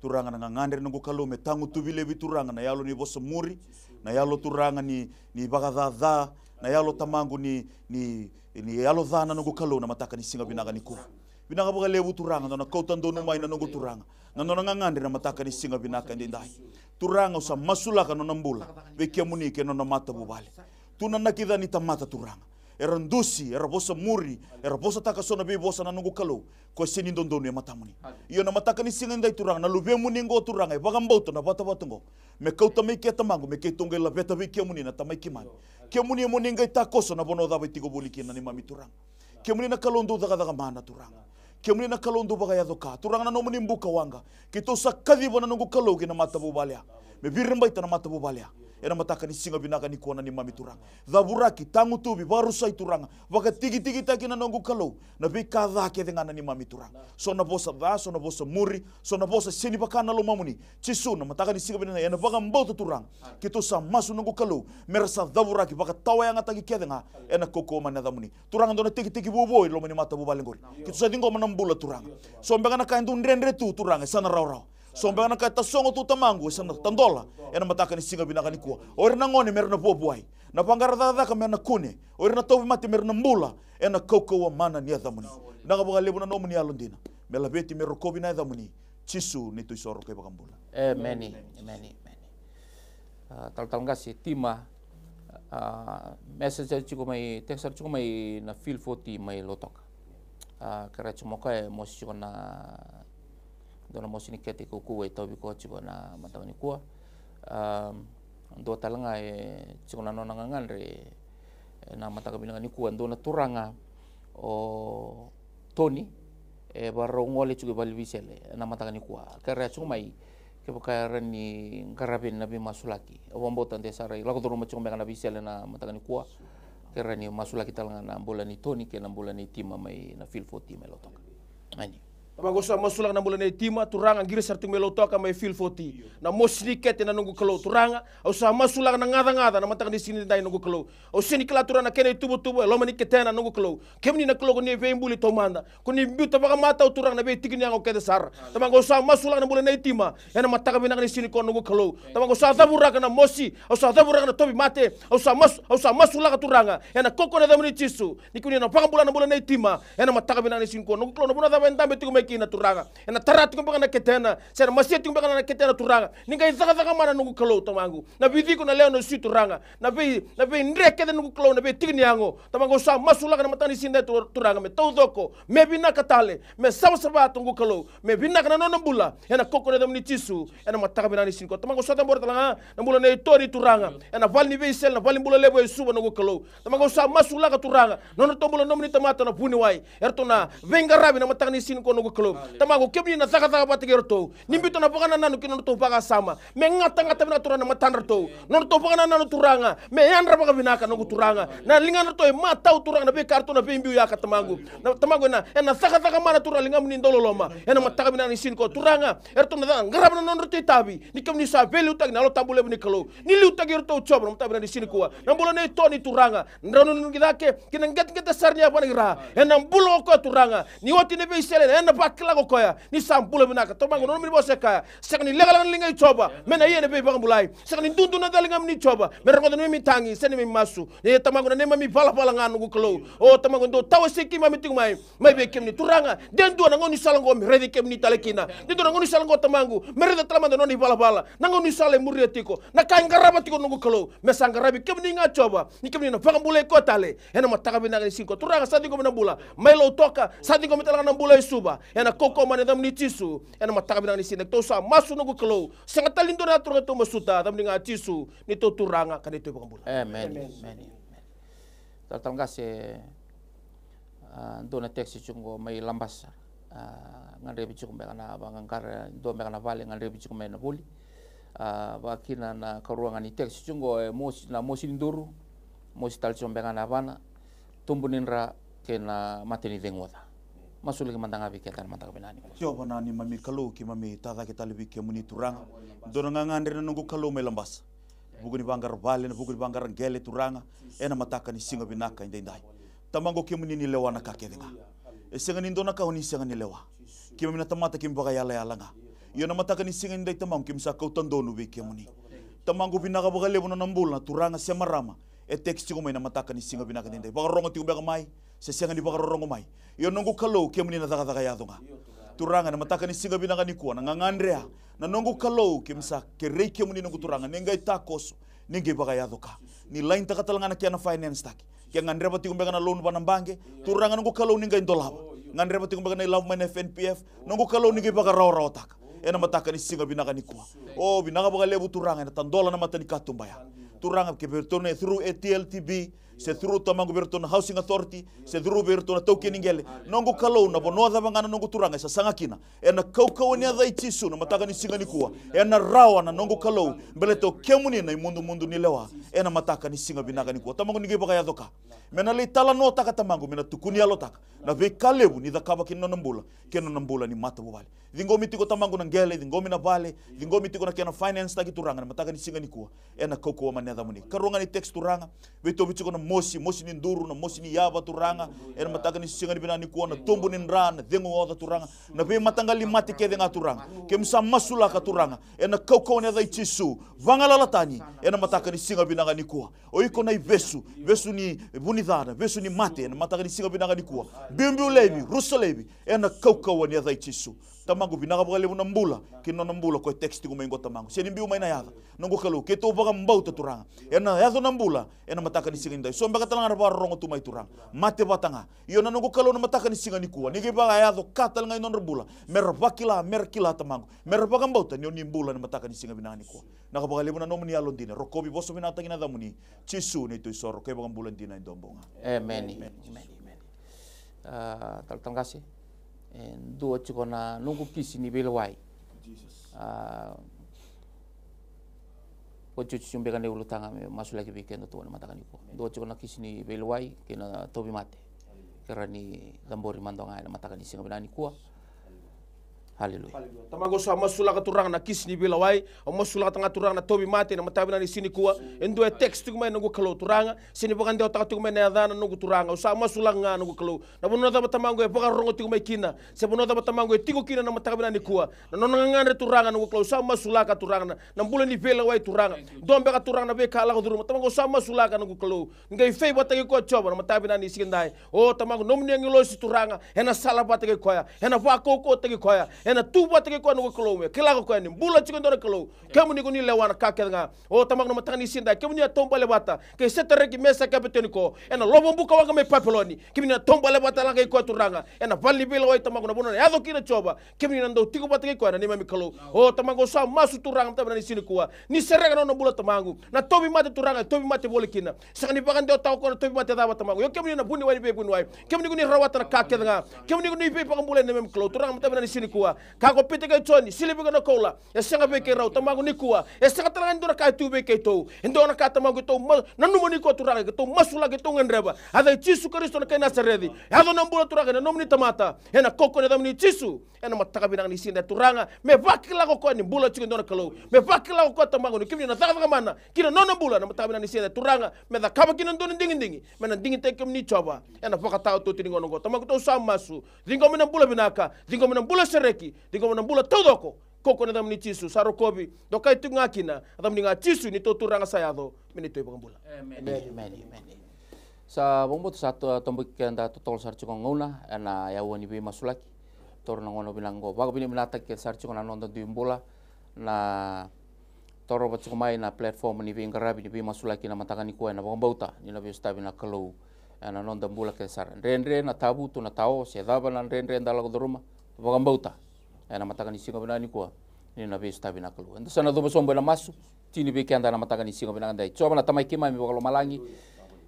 Turaga, na gagadre, noqu Kalou, me tagutuvi laivi, turaga, na yalo ni vosa muri, na yalo, turaga, ni, ni vakacaca, na yalo, Tamaqu, ni, ni, ni yalo ca, na noqu Kalou, na mataka ni siga vinaka nikua. Vinaka vakalevu, turaga, na nona kauta donu mai, na noqu Turaga, na nona gagadre na mataka ni siga vinaka edaidai. Turaga, au sa masulaka na nona bula vei kemuni kei na nona matavuvale. Tu na nakica ni tamata, turaga. Era dusi, era vosa muri, era vosataka so na veivosa, na noqu Kalou, ko e sega ni dodonu e matamuni. Io, na mataka ni siga edaidai, turaga, na luvemuni qo, turaga, e vakabauta na vatavata qo, me kauta mai ke, Tamaqu, me keitou qai laveta vei kemuni, na Tamai keimami. Kemuni mo ni qai takoso na vanua cava e tiko voli kina, na neimami Turaga. Kemuni na Kalou dau cakacaka mana, turaga. Kemuni na Kalou dau vakayaco ka, turaga, na nomuni buka waqa. Keitou sa kaciva, na noqu Kalou, ki na matavuvale ya, me viribaita na matavuvale ya ena mataka ni siga vinaka nikua, na neimami Turaga. Cavuraki, tagutuvi, vakarusai, turaga. Vakatikitikitaki, na noqu Kalou, na veika ca kece ga, na neimami Turaga. So na vosa ca, so na vosa muri, so na vosa sega ni vaka na lomamuni. Jisu, na mataka ni siga vinaka, ena vakabauta, turaga, keitou sa masu, noqu Kalou, me ra sa cavuraki vakatawayagataki kece ga ena kaukauwa mana ni yacamuni. Turaga, dua na tekitekivu vou e loma ni matavuvale qori. Keitou sa ciqoma na bula, turaga. So beka na ka e dau dredre tu, turaga, e sa na rawarawa. So beka na ka e tasogo tu, Tamaqu, e sa na tadola ena mataka ni siga vinaka nikua. O ira na gone me ra na vuavuai, na vaqara cakacaka me na kune, o ira na tauvimate me ra na bula ena kaukauwa mana ni yacamuni. Vinaka vakalevu na nomuni yalodina me laveti, me rokovi na yacamuni. Jisu, neitou isoro kei vakabula. Emeni. Emeni. Emeni. A, talatala qase Tima, a, message sara tiko mai, text sara tiko mai na Fil Foti mai Lautoka. A, kerea tiko mo koya e mosi tiko na dua na mosi ni kete kaukauwa e tauvi koya tiko na mataka nikua. A, dua tale ga e tiko na nona gagadre ena mataka vinaka nikua, dua na turaga o Toni, e vakarau gole tiko i vale ni veisele ena mataka nikua. Kerea tiko mai kevaka e rawa ni qaravi na veimasulaki. Au vakabauta de sa rai lako curuma tiko beka na veisele na mataka nikua. Kerea ni masulaki tale ga na bula nei Toni kei na bula nei Tima mai na Fil Foti mai Lautoka. Emeni. Tamaqu, au sa masulaka na bula nei Tima, turaga, qiri sara tiko mai Lautoka mai Fil Foti. Na mosi ni kete, na noqu Kalou, turaga, au sa masulaka na gacagaca na mataka ni siga nidai, noqu Kalou. Au sega ni kila, turaga, na kena ituvatuva e loma ni ketena, noqu Kalou. Kemuni na Kalou ko ni veibuli taumada. Ko ni biuta vakamatau, turaga, na veitiki ni yago kece sara. Tamaqu, au sa masulaka na bula nei Tima ena mataka vinaka ni siga nikua, noqu Kalou. Tamaqu, au sa cavuraka na mosi, au sa cavuraka na tauvimate, au sa masu, au sa masulaka, turaga, ena kaukauwa ni yacamuni Jisu, ni kemuni na vakabula na bula nei Tima ena mataka vinaka ni siga nikua, noqu Kalou. Na vanua cava e dabe tiko mai kina Turaga. Ena tara tiko beka na ketena, se na masia tiko beka na ketena Turaga. Ni qai cakacaka mana noqu Kalou Tamaqu. Na vici iko na lewe na sui Turaga. Na vei, na veidre kece noqu Kalou, na veitiki ni yago. Tamaqu au sa masulaka na mataka ni siga tu-, Turaga me taucoko, me vinaka tale, me savasava noqu Kalou, me vinaka na nona bula. Ena kaukaua ni yacamuni Jisu, ena mataka vinaka ni siga nikua. Tamaqu au sa cabora tale ga na bula nei Toni Turaga. Ena vale ni veisele, na vale ni bula levu e Suva noqu Kalou. Tamaqu au sa masulaka Turaga. Na nodratou bula nomuni tamata na vuniwai. Eratou na veiqaravi na mataka ni siga nikua noqu Kalou. Tamaqu kemuni na cakacaka vata kei iratou. Ni biuta na vakanananu ki na nodratou vakasama. Me gatagata vinaka Turaga na matadratou. Na nodratou vakanananu Turaga. Me yadra vakavinaka noqu Turaga. Na ligadratou e matau Turaga na veika ratou na veibiuyaka Tamaqu. Na Tamaqu ena, ena cakacaka mana Turaga ligamuni dauloloma. Ena mataka vinaka ni siga nikua Turaga. Eratou na ca-, qarava na nodratou itavi. Ni kemuni sa veiliutaki na Yalo Tabu levu ni Kalou. Ni liutaki iratou Jiova na mataka vinaka ni siga nikua. Na bula nei Toni Turaga. Drau nuinuki cake, kei na qeteqete sara ni yavana i ra. Ena bula o koya Turaga. Ni oti na veisele, ena vakila ko koya. Ni sa bula vinaka. Tamaqu na nomuni vosa e kaya. Sega ni lekaleka na liga i Jiova. Me na ia na veivakabulai. Sega ni dudu na caligamuni Jiova. Me rogoca na neimami tagi, se neimami masu. Ia Tamaqu na neimami valavala ga noqu Kalou. O Tamaqu dou tawasei keimami tiko mai. Mai vei kemuni Turaga. De dua na gaunisala oqo me raici kemuni tale kina. De dua na gaunisala oqo Tamaqu. Me raica tale mada na nona ivalavala. Na gaunisala e muria tiko. Na ka e qarava tiko noqu Kalou. Me sa qaravi kemuni ga Jiova. Ni kemuni na vakabulai koya tale. Ena mataka vinaka ni siga nikua. Turaga sa ciqoma na bula. Mai Lautoka. Sa ciqoma tale ga na bula e Suva. Ena kaukaua mai na yacamuni Jisu. Ena mataka vinaka ni siga nikua. Tou sa masu noqu Kalou. Sega tale ni dua na yacaturaga tou masuta. Yacamuni ga Jisu. Neitou Turaga. Ka neitou iVakabula. Amen. Amen. Amen. Talatala qase, a, dua na text tiko qo mai Labasa. A, gadrevi tiko beka na vaqaqara, dua beka na vale, gadrevi tiko mai na vuli. A, vakakina na karua ga ni text tiko qo, e mosi, na mosi ni duru, mosi tale tiko beka na yavana, tubu ni dra kei na mate ni cegu oca. Masulaki mada ga vei keda na mataka vinaka nikua. Jiova na neimami Kalou, keimami tacake tale vei kemuni Turaga. Dua na gagadre na noqu Kalou mai Labasa. Vuku ni vaqara vale, na vuku ni vaqara qele Turaga. Ena mataka ni siga vinaka edaidai. Tamaqu kemuni ni lewa na ka kece ga. E sega ni dua na ka o ni sega ni lewa. Keimami na tamata keimami vakayalayala ga. Io na mataka ni siga edaidai Tamaqu keimami sa kauta donu vei kemuni. Tamaqu vinaka vakalevu na nona bula, Turaga se marama. E text tiko mai na mataka ni siga vinaka edaidai. Vakarogo tiko beka mai, se sega ni vakarorogo mai. Io noqu Kalou kemuni na cakacaka yaco ga. Turaga na mataka ni siga vinaka nikua, na gagadre ya. Na noqu Kalou keimami sa kerei kemuni noqu Turaga, ni qai takoso, ni qai vakayaco ka. Ni lainitaka tale ga na kena finance taki. Ke gadreva tiko beka na loan va na baqe, Turaga noqu Kalou ni qai dolava. Gadreva tiko beka na ilavo mai na F N P F, noqu Kalou ni qai vakarawarawataka. Ena mataka ni siga vinaka nikua. O, vinaka vakalevu Turaga, ena tadola na mata ni katuba ya. Turaga, ke vei iratou na through A T L T B, se through Tamaqu vei iratou na Housing Authority, se through vei iratou na taukei ni qele. Noqu Kalou na vanua cava ga na noqu Turaga e sasaga kina. Ena kaukaua ni yaca i Jisu na mataka ni siga nikua. Ena rawa na noqu Kalou, baleta o kemuni na imudumudu ni lewa. Ena mataka ni siga vinaka nikua. Tamaqu ni qai vakayaco ka. Me na lai talanoataka Tamaqu, me na tukuni yalotaka. Na veika levu ni cakava ki na nona bula, kei na nona bula ni matavuvale. Ciqomi tiko Tamaqu na qele, ciqomi na vale, ciqomi tiko na kena finance taki Turaga, na mataka ni siga nikua. Ena kaukaua mai na yacamuni. Karua ga ni text Turaga, veitauvi tiko na mosi, mosi ni duru, na mosi ni yava Turaga. Ena mataka ni siga ni vinaka nikua, na tubu ni dra, na cegu oca Turaga. Na veimataqali mate kece ga Turaga. Keimami sa masulaka Turaga. Ena kaukaua ni yaca i Jisu. Vagalala tani, ena mataka ni siga vinaka nikua. O iko na ivesu, vesu ni vunica, na vesu ni mate, ena mataka ni siga vinaka nikua. Biubiu laivi, rusa laivi, ena kaukaua ni yaca i Jisu. Tamaqu vinaka vakalevu na bula, kei na nona bula ko e text tiko mai qo Tamaqu. Se ni biu mai na yaca, noqu Kalou, keitou vakabauta Turaga. Ena yaco na bula, ena mataka ni siga nidai. So beka tale ga na vakarorogo tu mai Turaga. Mate vata ga. Io na noqu Kalou na mataka ni siga nikua. Ni qai vakayaco ka tale ga i nodra bula. Mera vakila, mera kila Tamaqu. Mera vakabauta, ni o ni bula na mataka ni siga vinaka nikua. Vinaka vakalevu na nomuni yalodina, rokovi vosa vinakataki na yacamuni, Jisu neitou isoro, kei vakabula dina e dua bau ga. Emeni. Emeni. Emeni. Emeni. A, talatala qase, e dua tiko na noqu kisi ni veilewai. A, oti oti tiko beka na iulutaga me masulaki vei keda tu na mataka nikua. Dua tiko na kisi ni veilewai kei na tauvimate. Ke rawa ni cabori mada ga ena mataka ni siga vinaka nikua. Haleluya. Tamaqu, au sa masulaka, Turaga, na kisi ni veilewai. Au masulaka talega, Turaga, na tauvimate ena mataka vinaka ni siga nikua. E dua e text tiko mai, noqu Kalou, Turaga, se ni vakadewataka tiko mai na yacana, noqu Turaga. Au sa masulaka ga, noqu Kalou, na vanua cava, Tamaqu, e vakarorogo tiko mai kina, se vanua cava, Tamaqu, e tiko kina na mataka vinaka nikua, na nona gagadre, Turaga, noqu Kalou, au sa masulaka, Turaga, na, na bula ni veilewai, Turaga. Dua beka, Turaga, na veika e lako curuma, Tamaqu, au sa masulaka, noqu Kalou, ni qai favour-taki koya, Jiova, na mataka vinaka ni siga edai. O Tamaqu, nomuni agilosi, Turaga, ena sala vata kei koya, ena vakaukauwataki koya, ena tu vata kei koya, noqu Kalou, me kila ko koya ni bula tiko e dua na Kalou. Kemuni ko ni lewa na ka kece ga. O Tamaqu, na mataka ni siga edai, kemuni a taubale vata kei Setareki, Mesaki, Apeteniko ena lovo buka waqa mai Papiloni. Kemuni na taubale vata talega kei koya, Turaga, ena vale ni veilewai, Tamaqu, na vanua ena yaco kina, Jiova. Kemuni na dau tiko vata kei koya, na neimami Kalou. O Tamaqu, au sa masu, Turaga, mataka vinaka ni siga nikua, ni sereka na nona bula, Tamaqu. Na tauvimate, Turaga, e tauvimate voli kina. Sega ni vakadewataka o koya na tauvimate cava, Tamaqu. Io, kemuni na vuniwai ni veivuniwai. Kemuni ko ni rawata na ka kece ga. Kemuni ko ni veivakabulai, na neimami Kalou, Turaga, mataka vinaka ni siga nikua. Ka ko Pita kei Joni, silivika na koula e sega vei keirau, Tamaqu, nikua e sega talega ni dua na ka e tu vei keitou. E dua na ka, Tamaqu, keitou ma-, nanuma nikua, Turaga, keitou masulaka, keitou gadreva. A yaca i Jisu Karisito na kai Nasareci, yaco na bula, Turaga, ena nomuni tamata, ena kaukaua ni yacamuni, Jisu. Ena mataka vinaka ni siga edai, Turaga, me vakila ko koya ni bula tiko e dua na Kalou. Me vakila ko koya, Tamaqu, ni kemuni na cakacaka mana ki na nona bula ena mataka vinaka ni siga edai, Turaga. Me cakava kina e dua na digidigi, me na digitaki kemuni, Jiova, ena vakataotioti ni gauna oqo. Tamaqu, au sa masu, ciqoma na bula vinaka, ciqoma na bula sereki, ciqoma na bula taucoko. Kaukaua ni yacamuni, Jisu. Sa rokovi, dokai tiko ga kina, yacamuni ga, Jisu, neitou Turaga sa yaco, me neitou iVakabula. Emeni. Emeni. Emeni. Sa vakabauta sa to-, toboki keda totolo sara tiko na gauna ena aua ni veimasulaki. Taura na gauna vinaka oqo, vakavinavinakataki kece sara tiko na noda dui bula na torova tiko mai na platform ni veiqaravi ni veimasulaki ena mataka nikua, ena vakabauta ni na veisotavi na Kalou ena noda bula kece sara. Dredre na tavutu, na tao, se cava na dredre eda lako curuma, vakabauta ena mataka ni siga vinaka nikua ni na veisotavi na Kalou. Eda sa na cuva sobu ena masu. Tini vei keda ena mataka ni siga vinaka edai. Jiova na Tamai keimami vakalomalagi,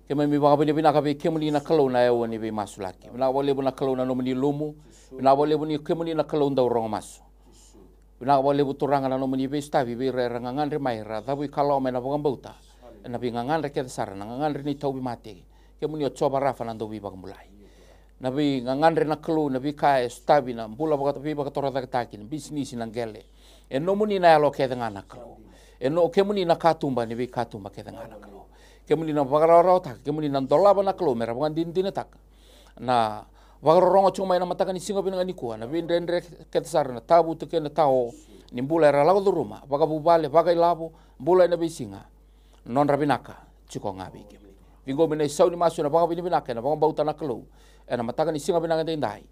keimami vakavinavinaka vei kemuni na Kalou na aua ni veimasulaki. Vinaka vakalevu na Kalou na nomuni lumu. Vinaka vakalevu ni kemuni na Kalou dau rogo masu. Vinaka vakalevu, Turaga, na nomuni veisotavi vei ira era gagadre mai, era cavu ikalawa mai na vakabauta ena veigagadre kece sara, na gagadre ni tauvimate. Kemuni o Jiova Rafa na dauveivakabulai. Na veigagadre na Kalou, na veika e sotavi na bula vaka-, veivakatorocaketaki, na bisinisi, na qele. E nomuni na yalo kece ga na Kalou. E no-, kemuni na katuba ni veikatuba kece ga na Kalou. Kemuni na vakarawarawataka, kemuni na dolava na Kalou me ra vakadinadinataka na vakarorogo tiko mai ena mataka ni siga vinaka nikua, na veidredre kece sara, na tavutu kei na tao ni bula era lako curuma, vakavuvale, vakailavo, bula ena veisiga. Nodra vinaka tiko ga vei kemuni. Ciqomi na isau ni masu ena vakavinavinaka, ena vakabauta na Kalou, ena mataka ni siga vinaka edaidai.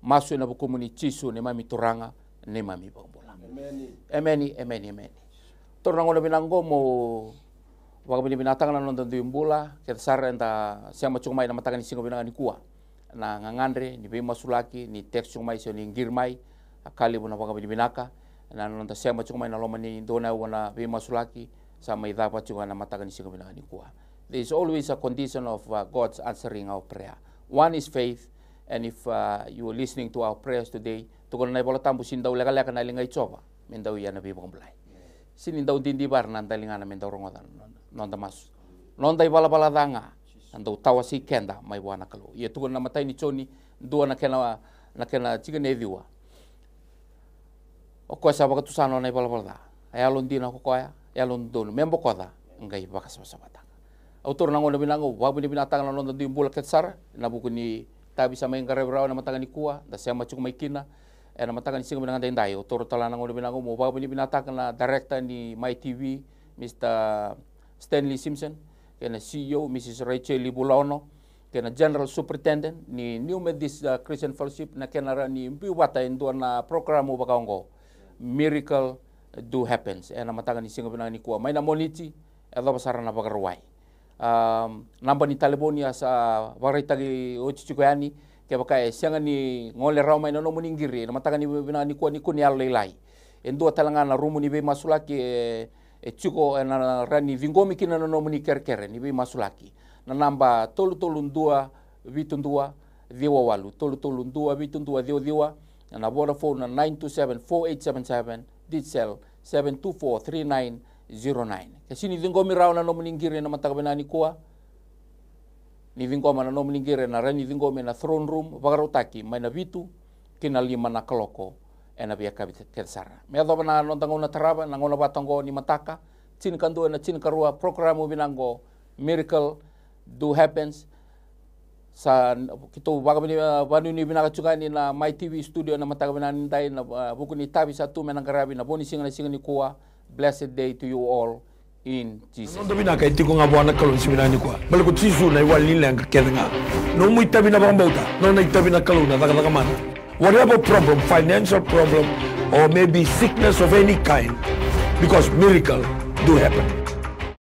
Masu ena vukumuni Jisu, neimami Turaga, neimami iVakabula. Emeni. Emeni, emeni, emeni. Taura na gauna vinaka oqo meu vakavinavinakataka na noda dui bula kece sara eda sema tiko mai ena mataka ni siga vinaka nikua. Na gagadre ni veimasulaki, ni text tiko mai se ni qiri mai, a ka levu na vakavinavinaka. Na noda sema tiko mai ena loma ni dua na aua na veimasulaki, sa mai cava tiko ena mataka ni siga vinaka nikua. There is always a condition of, uh, God's answering our prayer. One is faith, and if, uh, you are listening to our prayers today, tukuna na iVolatabu, sega ni dau lekaleka na liga i Jiova me dau ia na veivakabulai. Sega ni dau didivara na daligana me dau rogoca na noda masu. Noda ivalavala ca ga na dau tawasei keda mai vua na Kalou. Ia tukuna na imatai ni Joni dua na kena, na kena tikina e ciwa. O koya sa vakatusa na nona ivalavala ca, a yalodina ko koya, yalododonu me bokoca, qai vakasavasavataka. Au taura na gauna vinaka oqo, vakavinavinakataka na noda dui bula kece sara ena vuku ni tavi sa mai qaravi rawa ena mataka nikua, da sema tiko mai kina ena mataka ni siga vinaka edaidai. Au taura tale na gauna vinaka oqo meu vakavinavinakataka na director ni Mai T V, Mister Stanley Simpson, kei na C E O, Missus Rachel Vulaono, kei na General Superintendent ni New Methodist, uh, Christian Fellowship, na kena rawa ni biu vata e dua na program vaka oqo, Miracle Do Happens, ena mataka ni siga vinaka nikua mai na Moniti, e yacova sara na Vakarauwai. Um, naba ni talevoni a sa vakaraitaki oti tiko yani, kevaka e sega ni gole rawa mai na nomuni qiri ena mataka ni vinaka nikua, ni kua ni yalolailai. E dua tale ga na rumu ni veimasulaki e, e tiko ena rawa ni ciqomi kina na nomuni kerekere ni veimasulaki. Na naba tolu tolu dua vitu dua ciwa walu, tolu tolu dua vitu dua ciwa ciwa. Na Vodafone na nine two seven four eight seven seven, Digicel seven two four three nine zero nine. Ke sega ni ciqomi rawa na nomuni qiri ena mataka vinaka nikua, ni ciqoma na nomuni qiri, na rawa ni ciqomi ena throne room, vakarautaki mai na vitu ki na lima na kaloko ena veiyakavi kece sara. Me yacova na noda gauna tarava, na gauna vata oqo ni mataka, tinikadua ena tinikarua, program vinaka oqo, Miracle Do Happens. Sa keitou vakavinavinaka tiko yani na Mai T V studio ena mataka vinaka nidai, na, ah, vuku ni itavi sa tu me na qaravi ena vo ni siga, na siga nikua. Blessed day to you all in Jesus. Noda vinaka e tiko ga vua na Kalou ni siga vinaka nikua. Baleta ko Jisu na iwali ni leqa kece ga. Nomu itavi na vakabauta, nona itavi na Kalou na cakacaka mana. Whatever problem, financial problem, or maybe sickness of any kind, because miracle do happen.